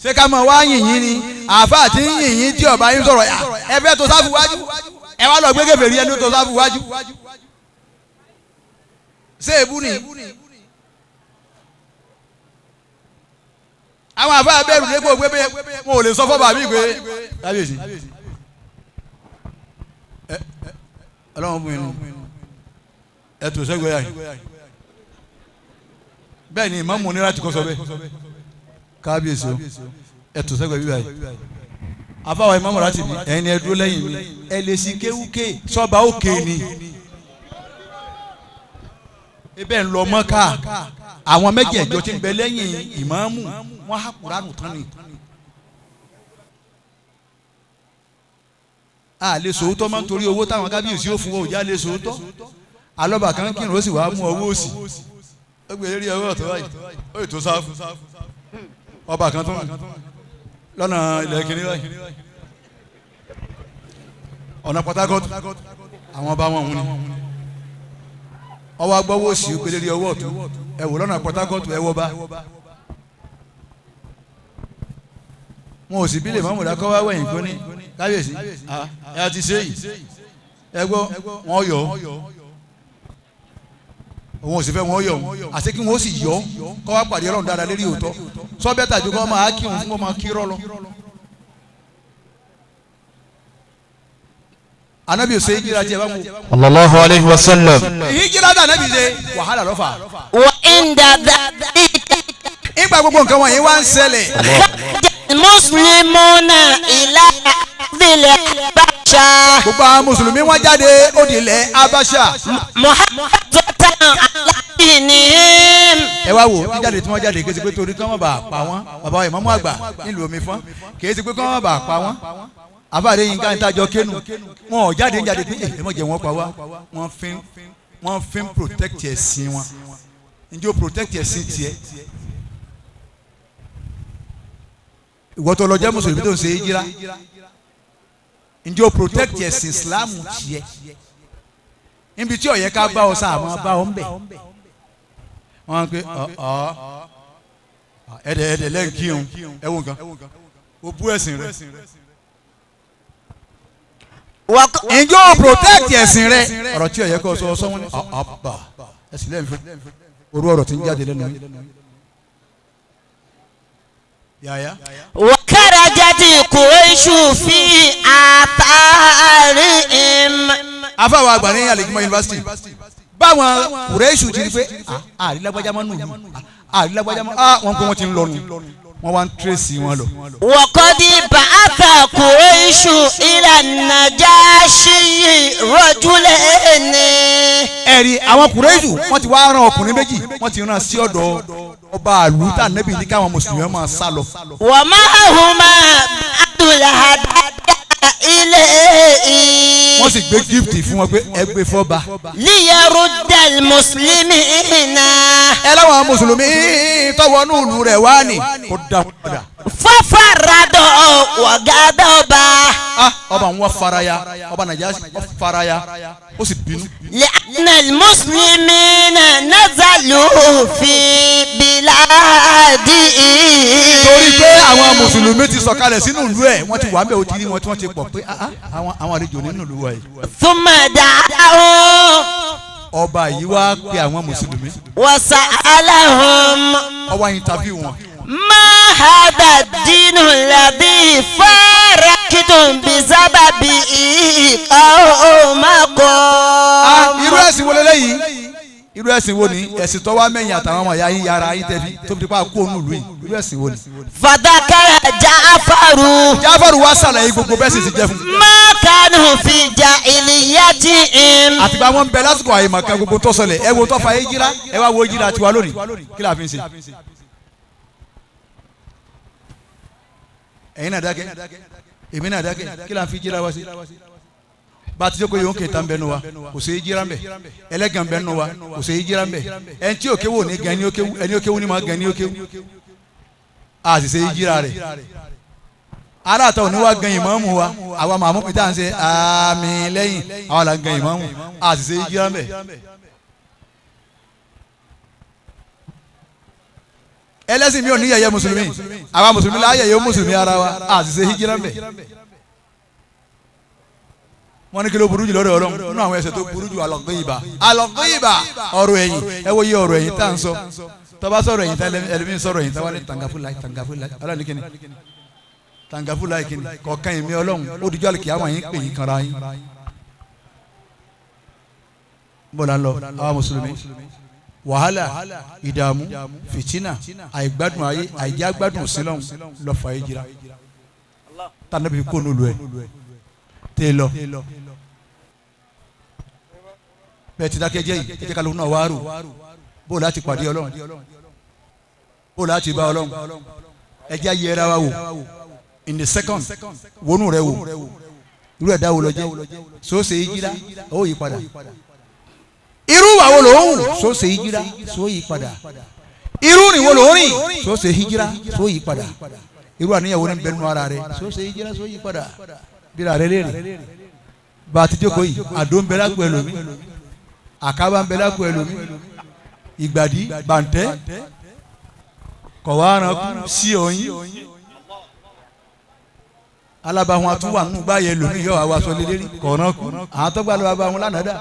Ṣé ká mọ̀ wá yìnyín ni àáfàá tí ń yìnyín tí ọba yín sọ̀rọ̀ ẹ fẹ́ tó sáfù wájú ẹ wá lọ gbé kèfèrí ẹni tó sáfù wájú. Ṣé ebú ni àwọn àáfàá bẹ̀rù dépò pé wọn ò lè sọ fọ́ba mi pé kábíyèsí ẹ Ọlọ́run fún mi nù ẹ tó sẹ́gbẹ̀ẹ́ yà yìí bẹ́ẹ̀ ni ìmáàmù ní láti kọ́ sọ bẹ́ẹ̀ kábíyèsí o ẹ tó sẹ́gbẹ̀ẹ́ bíbá yìí afáwa ìmáàmù láti bí ẹ̀yin ni ẹ dúró lẹ́yìn mi ẹ lè sí kéwúké sọba òkè ni ebe ń lọ Mọ́kà àwọn mẹ́jẹ̀ẹ̀jọ tí ń bẹ lẹ́yìn ìmáàmù wọ́n há Kùránù tán ni. A lè sòótọ́ máa ń torí owó táwọn kábíyèsí ó fún wọn ò já lè sòótọ́ alọ́ba kan kírun ó sì wàá mú ọwọ́ òsì ó gbé lérí ọwọ́ ọ̀tọ̀ báyìí ó yìí tó sáfù ọba kan tó ń lọ́nà ilẹ̀ kìnìún báyìí ọ̀nà Port Harcourt àwọn ọba wọn òun ni ọwọ́ agbọ́wọ́ òsì ó gbé lérí ọwọ́ ọ̀tún ẹ wò lọ́nà Port Harcourt ẹ wọ́ bá wọn ò sì bí lè mọ́mùdá kọ́ wá wẹ̀yìn kó ní kábíyèsí ẹ ti ṣe yìí ẹ gbọ́ wọn yọ òun ò sì fẹ́ wọn yọ òun àti kí wọn ó sì yọ kọ́ wá pàdé Ọlọ́run dáadáa lérí òótọ́ sọ bẹ́ẹ̀ tàbí kọ́ máa kí òun fún kọ́ máa kí rọ́ lọ. Anabi ṣe hijira tiẹ̀ bá mu. Sallallahu alayhi wa sallam. Hijira dà anabi ṣe wàhálà lọ́fà. وعند ذلك Ìgbà gbogbo nǹkan wọ̀nyí wá ń ṣẹlẹ̀. خرج المسلمون إلى أرض الحبشة Gbogbo àwọn mùsùlùmí wọ́n jáde ó di ilẹ̀ Abáṣà. محافظة على دينهم. Ẹ wá wò jíjáde tí wọ́n jáde kì í ṣe pé torí kí wọ́n bá pa wọ́n bàbá wa ìmáàmù àgbà nílùú omi fọ́n kì í ṣe pé kí wọ́n bá pa wọ́n àfàdé yín ká ń tajọ kénu wọn ò jáde ń jáde pé ẹ mọ̀ jẹ́ wọ́n pa wá wọ́n fi ń protect ẹ̀sìn wọn ǹjẹ́ o protect ẹ̀sìn tiẹ̀ ìwọ tó lọ jẹ́ mùsùlùmí tó ń ṣe hijira ǹjẹ́ o protect ẹ̀sìn Islam tiẹ̀ níbi tí ó yẹ ká bá ọ sáà máa bá ọ ń bẹ̀ wọ́n á pé ọ̀ ẹ̀dẹ̀ ẹ̀dẹ̀ lẹ́ǹkì òun ẹ̀wọ̀n kan o bú ẹ̀sìn rẹ̀. Ǹjẹ́ o protect ẹ̀sìn rẹ̀ ọ̀rọ̀ tí ó yẹ kó sọ sọ wọn ni ọ̀bà ẹ̀sìn lẹ́yìn fún orú ọ̀rọ̀ tí ń jáde lẹ́nu yìí. Yàyà. وخرجت قريش في آثارهم. Afáwọn àgbà ní Alikima University báwọn kùrẹ́ṣù ti rí pé àrílágbájá máa nù lù àrílágbájá máa wọ́n pé wọ́n ti ń lọ́nu Wọ́n wá ń tírèsì wọn lọ. وقد بعث قريش إلى النجاشي رجلين Ẹ̀rí àwọn Kùrẹ́ṣù wọ́n ti wá rán ọkùnrin méjì, wọ́n ti rán sí ọ̀dọ̀ ọba àlù tá nẹ́bí ní káwọn mùsùlùmí máa sá lọ. ومعهما بعض الهدايا إليه Wọ́n sì gbé gift fún wọn pé ẹ gbé fọ́ba. ليرد المسلمين Ẹ láwọn mùsùlùmí tọwọ́nú ìlú rẹ̀ wá ní kó dá wọn padà. ففرد وغضب Ah, ọba ń wá faraya, ọba Nàìjíríà ó faraya, ó sì bínú. لأن المسلمين نزلوا في بلاده Torí pé àwọn mùsùlùmí ti sọ̀kalẹ̀ sínú ìlú ẹ̀, wọ́n ti wà ń bẹ̀, ó ti rí wọn tí wọ́n ti pọ̀ pé ah, ah, àwọn àlejò nínú ìlú wa yìí. ثم دعاهم Ọba yìí wá pe àwọn mùsùlùmí, وسألهم ó wá interview wọn. ما هذا الدين الذي فارقتم بسببه قومكم Irú ẹ̀sìn wo leléyìí? Irú ẹ̀sìn wo ni ẹ̀sìn tó wá mẹ́yìn àtàwọn ọmọ ìyá yín yára yín tẹ́fi tó fi di pa kó ònú ìlú yìí? Irú ẹ̀sìn wo ni? فذكر جعفر Jáfàrù wá sàlàyé gbogbo bẹ́ẹ̀ sì ti jẹ́ fún. ما كانوا في جاهليتهم Àtìgbà wọn ń bẹ lásìkò àyèmọ̀kan gbogbo tó ṣẹlẹ̀, ẹ wo tó fa ejira, ẹ wá wo ejira tiwa lónìí, kí la fi ń ṣe? Ẹ̀yin náà dákẹ́, èmi náà dákẹ́, kí la fi jíra wá sí? Bá a ti jókòó yòó ń kẹta ń bẹ nu wa, kò sí jíra ń bẹ, ẹlẹ́gàn ń bẹ nu wa, kò sí jíra ń bẹ, ẹni tí òkè wò ní gan ẹni òkè wú, ẹni òkè wú ní ma gan ẹni òkè wú, a sì ṣe jíra rẹ̀. Aláàtọ̀ òní wa gan ìmáàmù wa, àwa màmú pété à ń ṣe àmín lẹ́yìn, àwa là ń gan ìmáàmù, a sì ṣe jíra ń bẹ. Ẹlẹ́sìn mi ò ní yẹ̀yẹ́ mùsùlùmí, àwa mùsùlùmí la yẹ̀yẹ́ mùsùlùmí ara wa, a sì ṣe hijira ń bẹ. Wọ́n ní kí ló burú jù lọ́dọ̀ Ọlọ́run nínú àwọn ẹ̀ṣẹ̀ tó burú jù, alọ́gìbà, alọ́gìbà, ọ̀rọ̀ ẹ̀yìn. Ẹ wo iye ọ̀rọ̀ ẹ̀yìn tá à ń sọ, tó bá sọ̀rọ̀ ẹ̀yìn tá ẹlòmíín sọ̀rọ̀ ẹ̀yìn tá wà ní tàǹgàfúláì tàǹgàfúláì, Ọlọ́run ní kíni tàǹgàfúláì kíni kọ̀ọ̀kan ẹ̀mí Ọlọ́run ó dijọ́ àlùkìyámà àwọn yín pè yín kanra yín. Bọ́lá ń lọ àwa mùsùlùmí, wàhálà, ìdààmú, fìtínà, àìgbádùn ayé, àìjágbádùn sílọ̀hún lọ́fà ìjìrà tànàbí kó nùlù ẹ̀ tẹ́ lọ bẹ́ẹ̀ ti dákẹ́ jẹ́ yìí, ẹ jẹ́ ká lóun náà wá rò bó láti pàdé Ọlọ́run, bó láti bá Ọlọ́run. Ẹ jẹ́ ayé wa wò in the second, wọnú rẹ wò, irú ẹ̀dá wo lọ jẹ́, sóòsè ìjìrà ó yí padà. Irú ìwà wo ló ń hù, sóòsè ìjìrà só yí padà. Irú ìrìn wo ló ń rìn, sóòsè ìjìrà só yí padà. Irú àníyàn wo ni bẹ nínú ara rẹ, sóòsè ìjìrà só yí padà. Bíra rẹ léèrè bá a ti jókòó yìí, àdó ń bẹ lágbo ẹlòmí, àkàbà ń bẹ lágbo ẹlòmí, ìgbàdí bàǹtẹ́ kọ̀wáran sí oyin alábàáhùn àtúwà nínú gbáyé ẹlòmí yọ àwọn aṣọ lélẹ́rì kọ̀ọ̀rán kú àwọn tó gbà lọ́wọ́ abáhùn lánàá dà.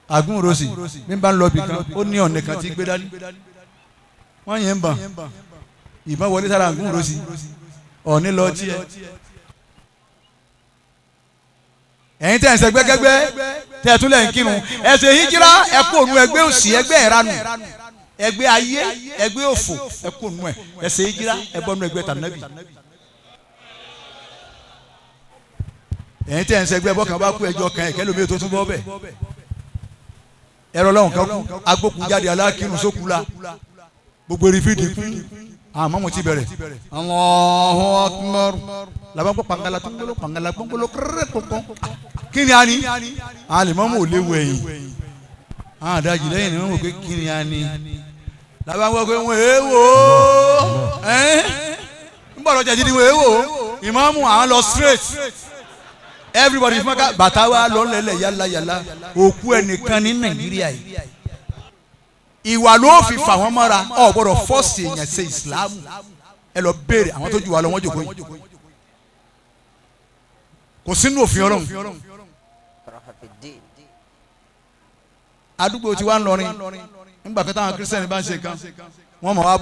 Àgún rosi bí n bá ń lọ bìkan ó ní ọ̀nà kan tí gbé dání, wọ́n yẹn ń bàn ìbọn wọlé sára àgún rosi ọ̀ní lọ tiẹ̀. Ẹ̀yin tẹ̀ ń ṣe gbẹ́gẹ́gbẹ́ tẹ̀ tún lẹ̀ ń kírun, ẹ ṣe hijira, ẹ kó òun ẹgbẹ́ òsì, ẹgbẹ́ ìranù, ẹgbẹ́ ayé, ẹgbẹ́ òfò, ẹ kó òun ẹ, ẹ ṣe hijira, ẹ bọ́ nù ẹgbẹ́ tànàbì. Ẹ̀yin tẹ̀ ń ṣe ẹgbẹ́ bọ́kàn bá kú ẹjọ́ kan ẹ̀kẹ́ lómi tó tún bọ́ bẹ̀. Ẹ̀rọ lọ́hùn kan kú, agbókun jáde alákírun sókun la, gbogbo eré fídíì kú, àmọ́ mo ti bẹ̀rẹ̀. Allahu Akbar. Laban ko pangala tungolo pangala kpongolo kéré kpọnkpọn. Kí ni a ní? Alimọ́mù ò léwu ẹ̀yìn. Àwọn àdájì lẹ́yìn ni wọ́n wò pé kí ni a ní? Laban ko pé wọ́n èèwò ẹ́ ń bọ̀ lọ́jà jíjí wọ́n èèwò. Ìmáàmù àwọn lọ straight. Everybody fún ká bàtà wa lọ lẹ́lẹ̀ yálà yálà. Òkú ẹnìkan ní Nàìjíríà yìí. Ìwà ló fi fà wọ́n mọ́ra, ò gbọ́dọ̀ fọ́ọ̀sì èèyàn ṣe ìsìlámù. Ẹ lọ béèrè àwọn tó jù wá lọ, wọ́n jòkó yìí. Kò sínú òfin Ọlọ́run. Àdúgbò tí wàá ń lọrin nígbà kan táwọn kírísítẹ́nì bá ń ṣe kan, wọ́n mọ̀ wá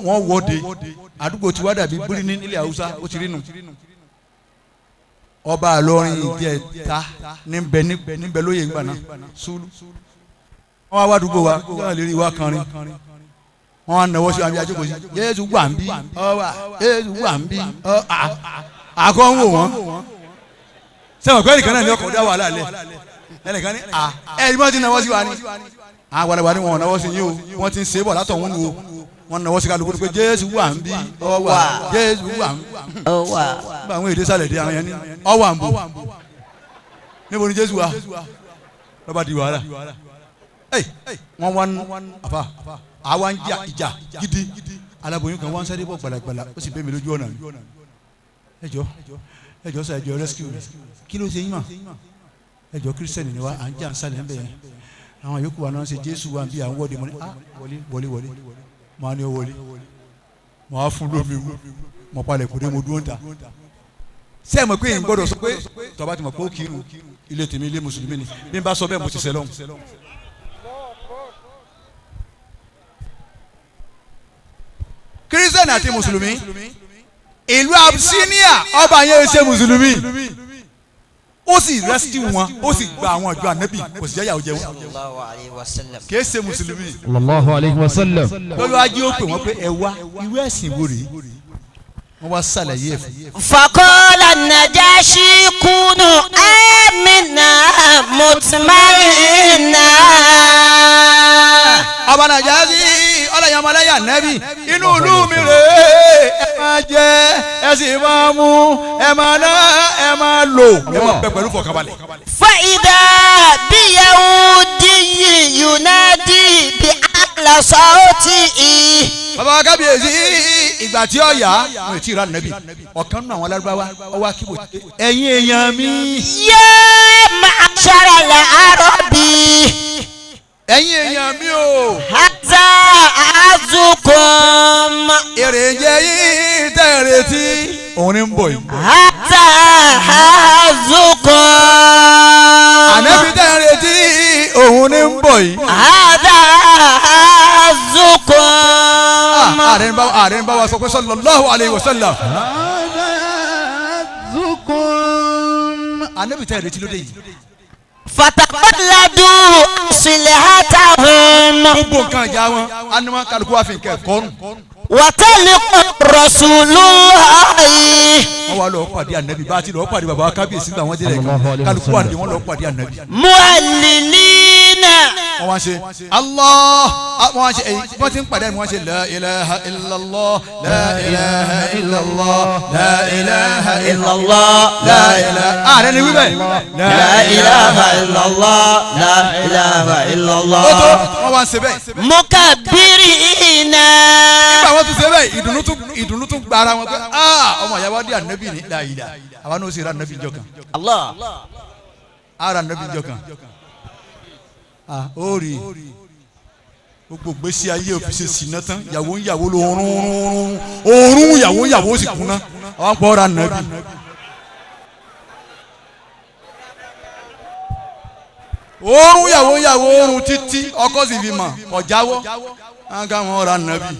wọ́n wọ́de. Àdúgbò tí wàá dàbí bírí nílẹ̀ Haúsá, ó ti rí nù. Ọba Ìlọrin ìjẹta níbẹ̀ níbẹ̀ lóye ìgbà náà Sùlù. Wọ́n wá wádùúgbò wa wọ́n lè rí wa kan rin, wọ́n wá náwó sí wa bí ajókòó sí. Jésù wà ń bí ọ wà, Jésù wà ń bí ọ àkọ́ ń wò wọ́n. Sẹ́wọ̀n pé ẹnìkan náà ní ọkọ̀ dá wàhálà lẹ̀, ẹnìkan ní à ẹ̀ ẹ̀ wọ́n ti náwó sí wa ni. Àwọn àgbàlagbà ni wọ́n náwó sí yín o, wọ́n ti ń ṣe é bọ̀ látọ̀ wọn o, wọ́n náwó sí kálukú pé Jésù wà ń bí ọ wà, Jésù wà ń bí Ọ wà. Nígbà àwọn èdè sálẹ̀ dé, àwọn yẹn ní ọ wà ń bò, níbo ni Jésù wà? Lọ́ba di wàhálà. Wọ́n wá àfa àwa ń jà ìjà gidi. Aláboyún kan wọ́n ń sáré bọ̀ gbalagbala, ó sì bẹ́ mi lójú ọ̀nà mi. Ẹ jọ̀ọ́, ẹ jọ̀ọ́ sà, ẹ jọ̀ọ́, rescue mi. Kí ló ṣe yín mà? Ẹ jọ̀ọ́, kírísítẹ̀nì ni wa, à ń jà ń sálẹ̀ ń bẹ̀ yẹn, àwọn yòókù wa náà ń ṣe Jésù wa bí à ń wọ́de. Mo ní ah, wọlé wọlé wọlé. Mo á ní ó wọlé, mo á fún lómi mu, mo palẹ̀ kúndé, mo dúró ń ta. Ṣé ẹ mọ̀ pé n gbọ́dọ̀ sọ pé tọ́ba ti mọ̀ pé ó kírun ilé tèmi, ilé mùsùlùmí ni? Bí n bá sọ bẹ́ẹ̀, mo ti sẹ́ lọ́hùn. Kírísítẹ̀nì àti mùsùlùmí, ìlú Abyssinia, ọba yẹn ṣe mùsùlùmí, ó sì rescue wọn, ó sì gba àwọn àjọ ànábì, kò sì jẹ́ ìyàwó jẹ wọn. Sallallahu alayhi wa sallam. Kìí ṣe mùsùlùmí. Sallallahu alayhi wa sallam. Lọ́lọ́ ajé ó pè wọ́n pé ẹ wá, irú ẹ̀sìn wo rèé? Wọ́n wá sàlàyé ẹ̀ fún. فقال النجاشي كونوا آمنا مطمئنا. Ọba Nàjàsí ọlọ́yìn ọmọlẹ́yà nẹ́bí, inú ìlú mi rèé, ẹ máa jẹ, ẹ sì máa mú, ẹ máa ná, ẹ máa lò, ẹ máa bẹ pẹ̀lú fọkànbalẹ̀. فإذا بيهودي ينادي بأعلى صوته. Bàbá kábíyèsí, ìgbà tí ó yá wọn ò tí ì rà nẹ́bí, ọ̀kan nínú àwọn alárúbáwá ọwọ́ akíbo, ẹ̀yin èèyàn mi. يا معشر العرب. Ẹ̀yin èèyàn mi o. هذا أعزكم. Èrè jẹ́ yìí tẹ́ ẹ retí, òun ní ń bọ̀ yìí. هذا أعزكم. Ànábì tẹ́ ẹ retí, òun ní ń bọ̀ yìí. هذا أعزكم. Ààrẹ ń bá wa sọ pé sallallahu alayhi wa sallam. Ànábì tẹ́ ẹ retí lóde yìí. فتقلدوا أسلحتهم. Gbogbo nǹkan ìjà wọn anamọ, kálukú wa fi nǹkan ẹ̀kọ́ rùn. وتلقوا رسول الله. Wọ́n wá lọ pàdé ànábì, bá a ti lọ pàdé bàbá kábíyèsí gbà wọ́n délẹ̀ kan, kálukú wà ní wọ́n lọ pàdé ànábì. معللين. Wọ́n wá ṣe Allah, wọ́n wá ṣe èyí, wọ́n ti ń pàdé ànábì, wọ́n ṣe la ilaha illallah, la ilaha illallah, la ilaha illallah, la ilaha. Ààrẹ ni wíbẹ̀. لا إله إلا الله، لا إله إلا الله. Ó tó, wọ́n wá ń ṣe bẹ́ẹ̀. مكبرين. Nígbà wọ́n tún ṣe bẹ́ẹ̀, ìdùnnú tún gba ara wọn pé ah, ọmọ ìyá wa dé ànábì ní la ilaha, àwa náà ó sì ra ànábì jọ kan. الله. Ara ànábì jọ kan, ah, ó rí gbogbo gbèsè ayé òfin ṣe sì ná tán, ìyàwó ń yàwó ló rún rún òórùn, ìyàwó ń yàwó ó sì kúnná, àwọn pọ̀ ra ànábì. Òórùn yàwó yàwó òórùn títí ọkọ sì fi mọ̀ ọ̀jáwọ́ wọn ká wọn ra ànábì.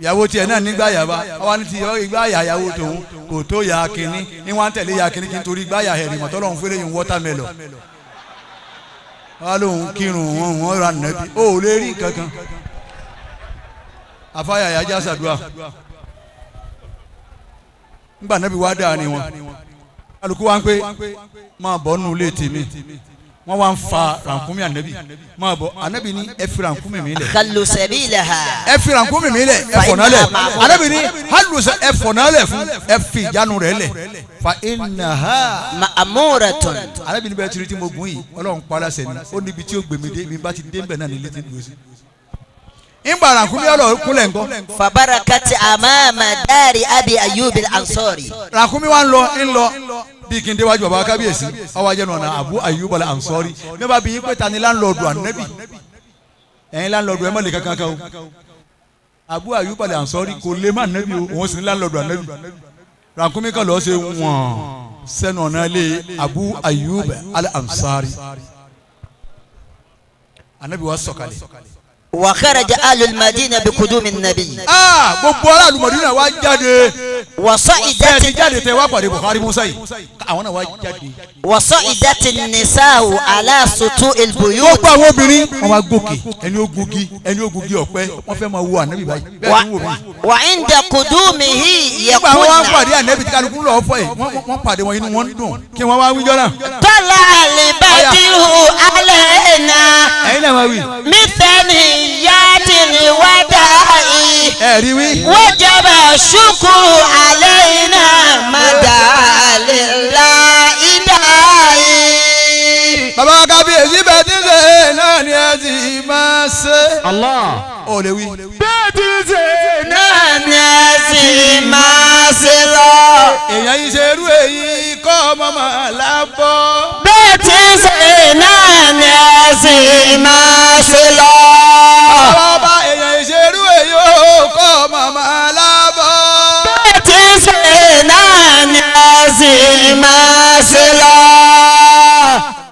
Ìyàwó tiẹ̀ náà nígbà yàrá àwa ní ti ìgbà yàyàwó tòun kò tó yà kínní ní wọn tẹ̀lé yà kínní kí n torí ìgbà yà hẹ̀rì mọ̀tọ́lọ́hún fẹ́lẹ́ yìí watermelon wọn lòun kírun wọn wọn ra nàbí ó lè rí kankan. Afáyà yà já sàdúrà ńgbà nàbí wàá dáa ni wọn kálukú wa ń pé máa bọ̀ nù lé tèmi. Wọ́n wá ń fa rànkúnmí ànábì, máa bọ̀. Ànábì ní ẹ fi rànkúnmí mi lẹ̀. خلوا سبيلها. Ẹ fi rànkúnmí mi lẹ̀, ẹ fọ̀nà lẹ̀. Ànábì ní halusa, ẹ fọ̀nà lẹ̀ fún, ẹ fi ìjánu rẹ̀ lẹ̀, fa innaha مأمورة. Ànábì ní bẹ́ẹ̀ tiri tí mo gùn yìí, Ọlọ́run pa aláṣẹ ni, ó níbi tí ó gbèmí dé, mi bá ti dé nbẹ̀ náà ní létí dúró sí. Ìgbà rànkúnmí ọlọ́ kúnlẹ̀ ńkọ́. فبركت أمام دار أبي أيوب الأنصاري. Rànkúnmí wa ń lọ ń lọ bí kí n déwájú baba kábíyèsí, ọwọ́ ajẹ́nu ọ̀nà Abu Ayyub al-Ansari. Bí wọ́n bá bí yín pé ta ni láńlọ́ọ̀dù ànábì, ẹ̀yin láńlọ́ọ̀dù ẹ̀ mọ̀ lè kankan kan o. Abu Ayyub al-Ansari kò lè má ànábì o, òun sì ní láńlọ́ọ̀dù ànábì. Rànkúnmí kan lọ́ọ́ ṣe wọ̀n sẹ́nu ọ̀nà ilé Abu Ayyub al-Ansari. Ànábì wa sọ̀kalẹ̀. وخرج أهل المدينة بقدوم النبي. Aa, gbogbo aráàlú Mọ̀dínà wa jáde. Bẹ́ẹ̀ ti وصعدت jáde tẹ wá pàdé Buhari Musa yìí, àwọn náà wá jáde. وصعدت النساء على سطوع البيوت. Gbogbo àwọn obìnrin wọn wá gòkè, ẹni ó gungi, ẹni ó gungi ọ̀pẹ, wọ́n fẹ́ máa wo ànábì báyìí bẹ́ẹ̀ ni wò mí. وعند قدومه Nígbà wọn wá يقولن pàdé ànábì tí kálukú lọ́ọ́ fọ́ yìí, wọ́n pàdé wọn, inú wọn ń dùn kí wọ́n wá wíjọ́ náà. طلع البدر علينا Ẹ̀yin náà máa wí. من ثنيات الوداع. Ẹ rí wí. وجب الشكر علينا مدى لله داعي. Bàbá kábíyèsí, bẹ́ẹ̀ tí ń ṣe náà ni ẹ sì máa ṣe. Allah. Ó lè wí. Bẹ́ẹ̀ ti ṣe Náà ni ẹ sì máa ṣe lọ. Èèyàn yìí ṣe irú èyí kọ́ ọmọ màá lábọ́. Bẹ́ẹ̀ tí ń ṣe náà ni ẹ sì máa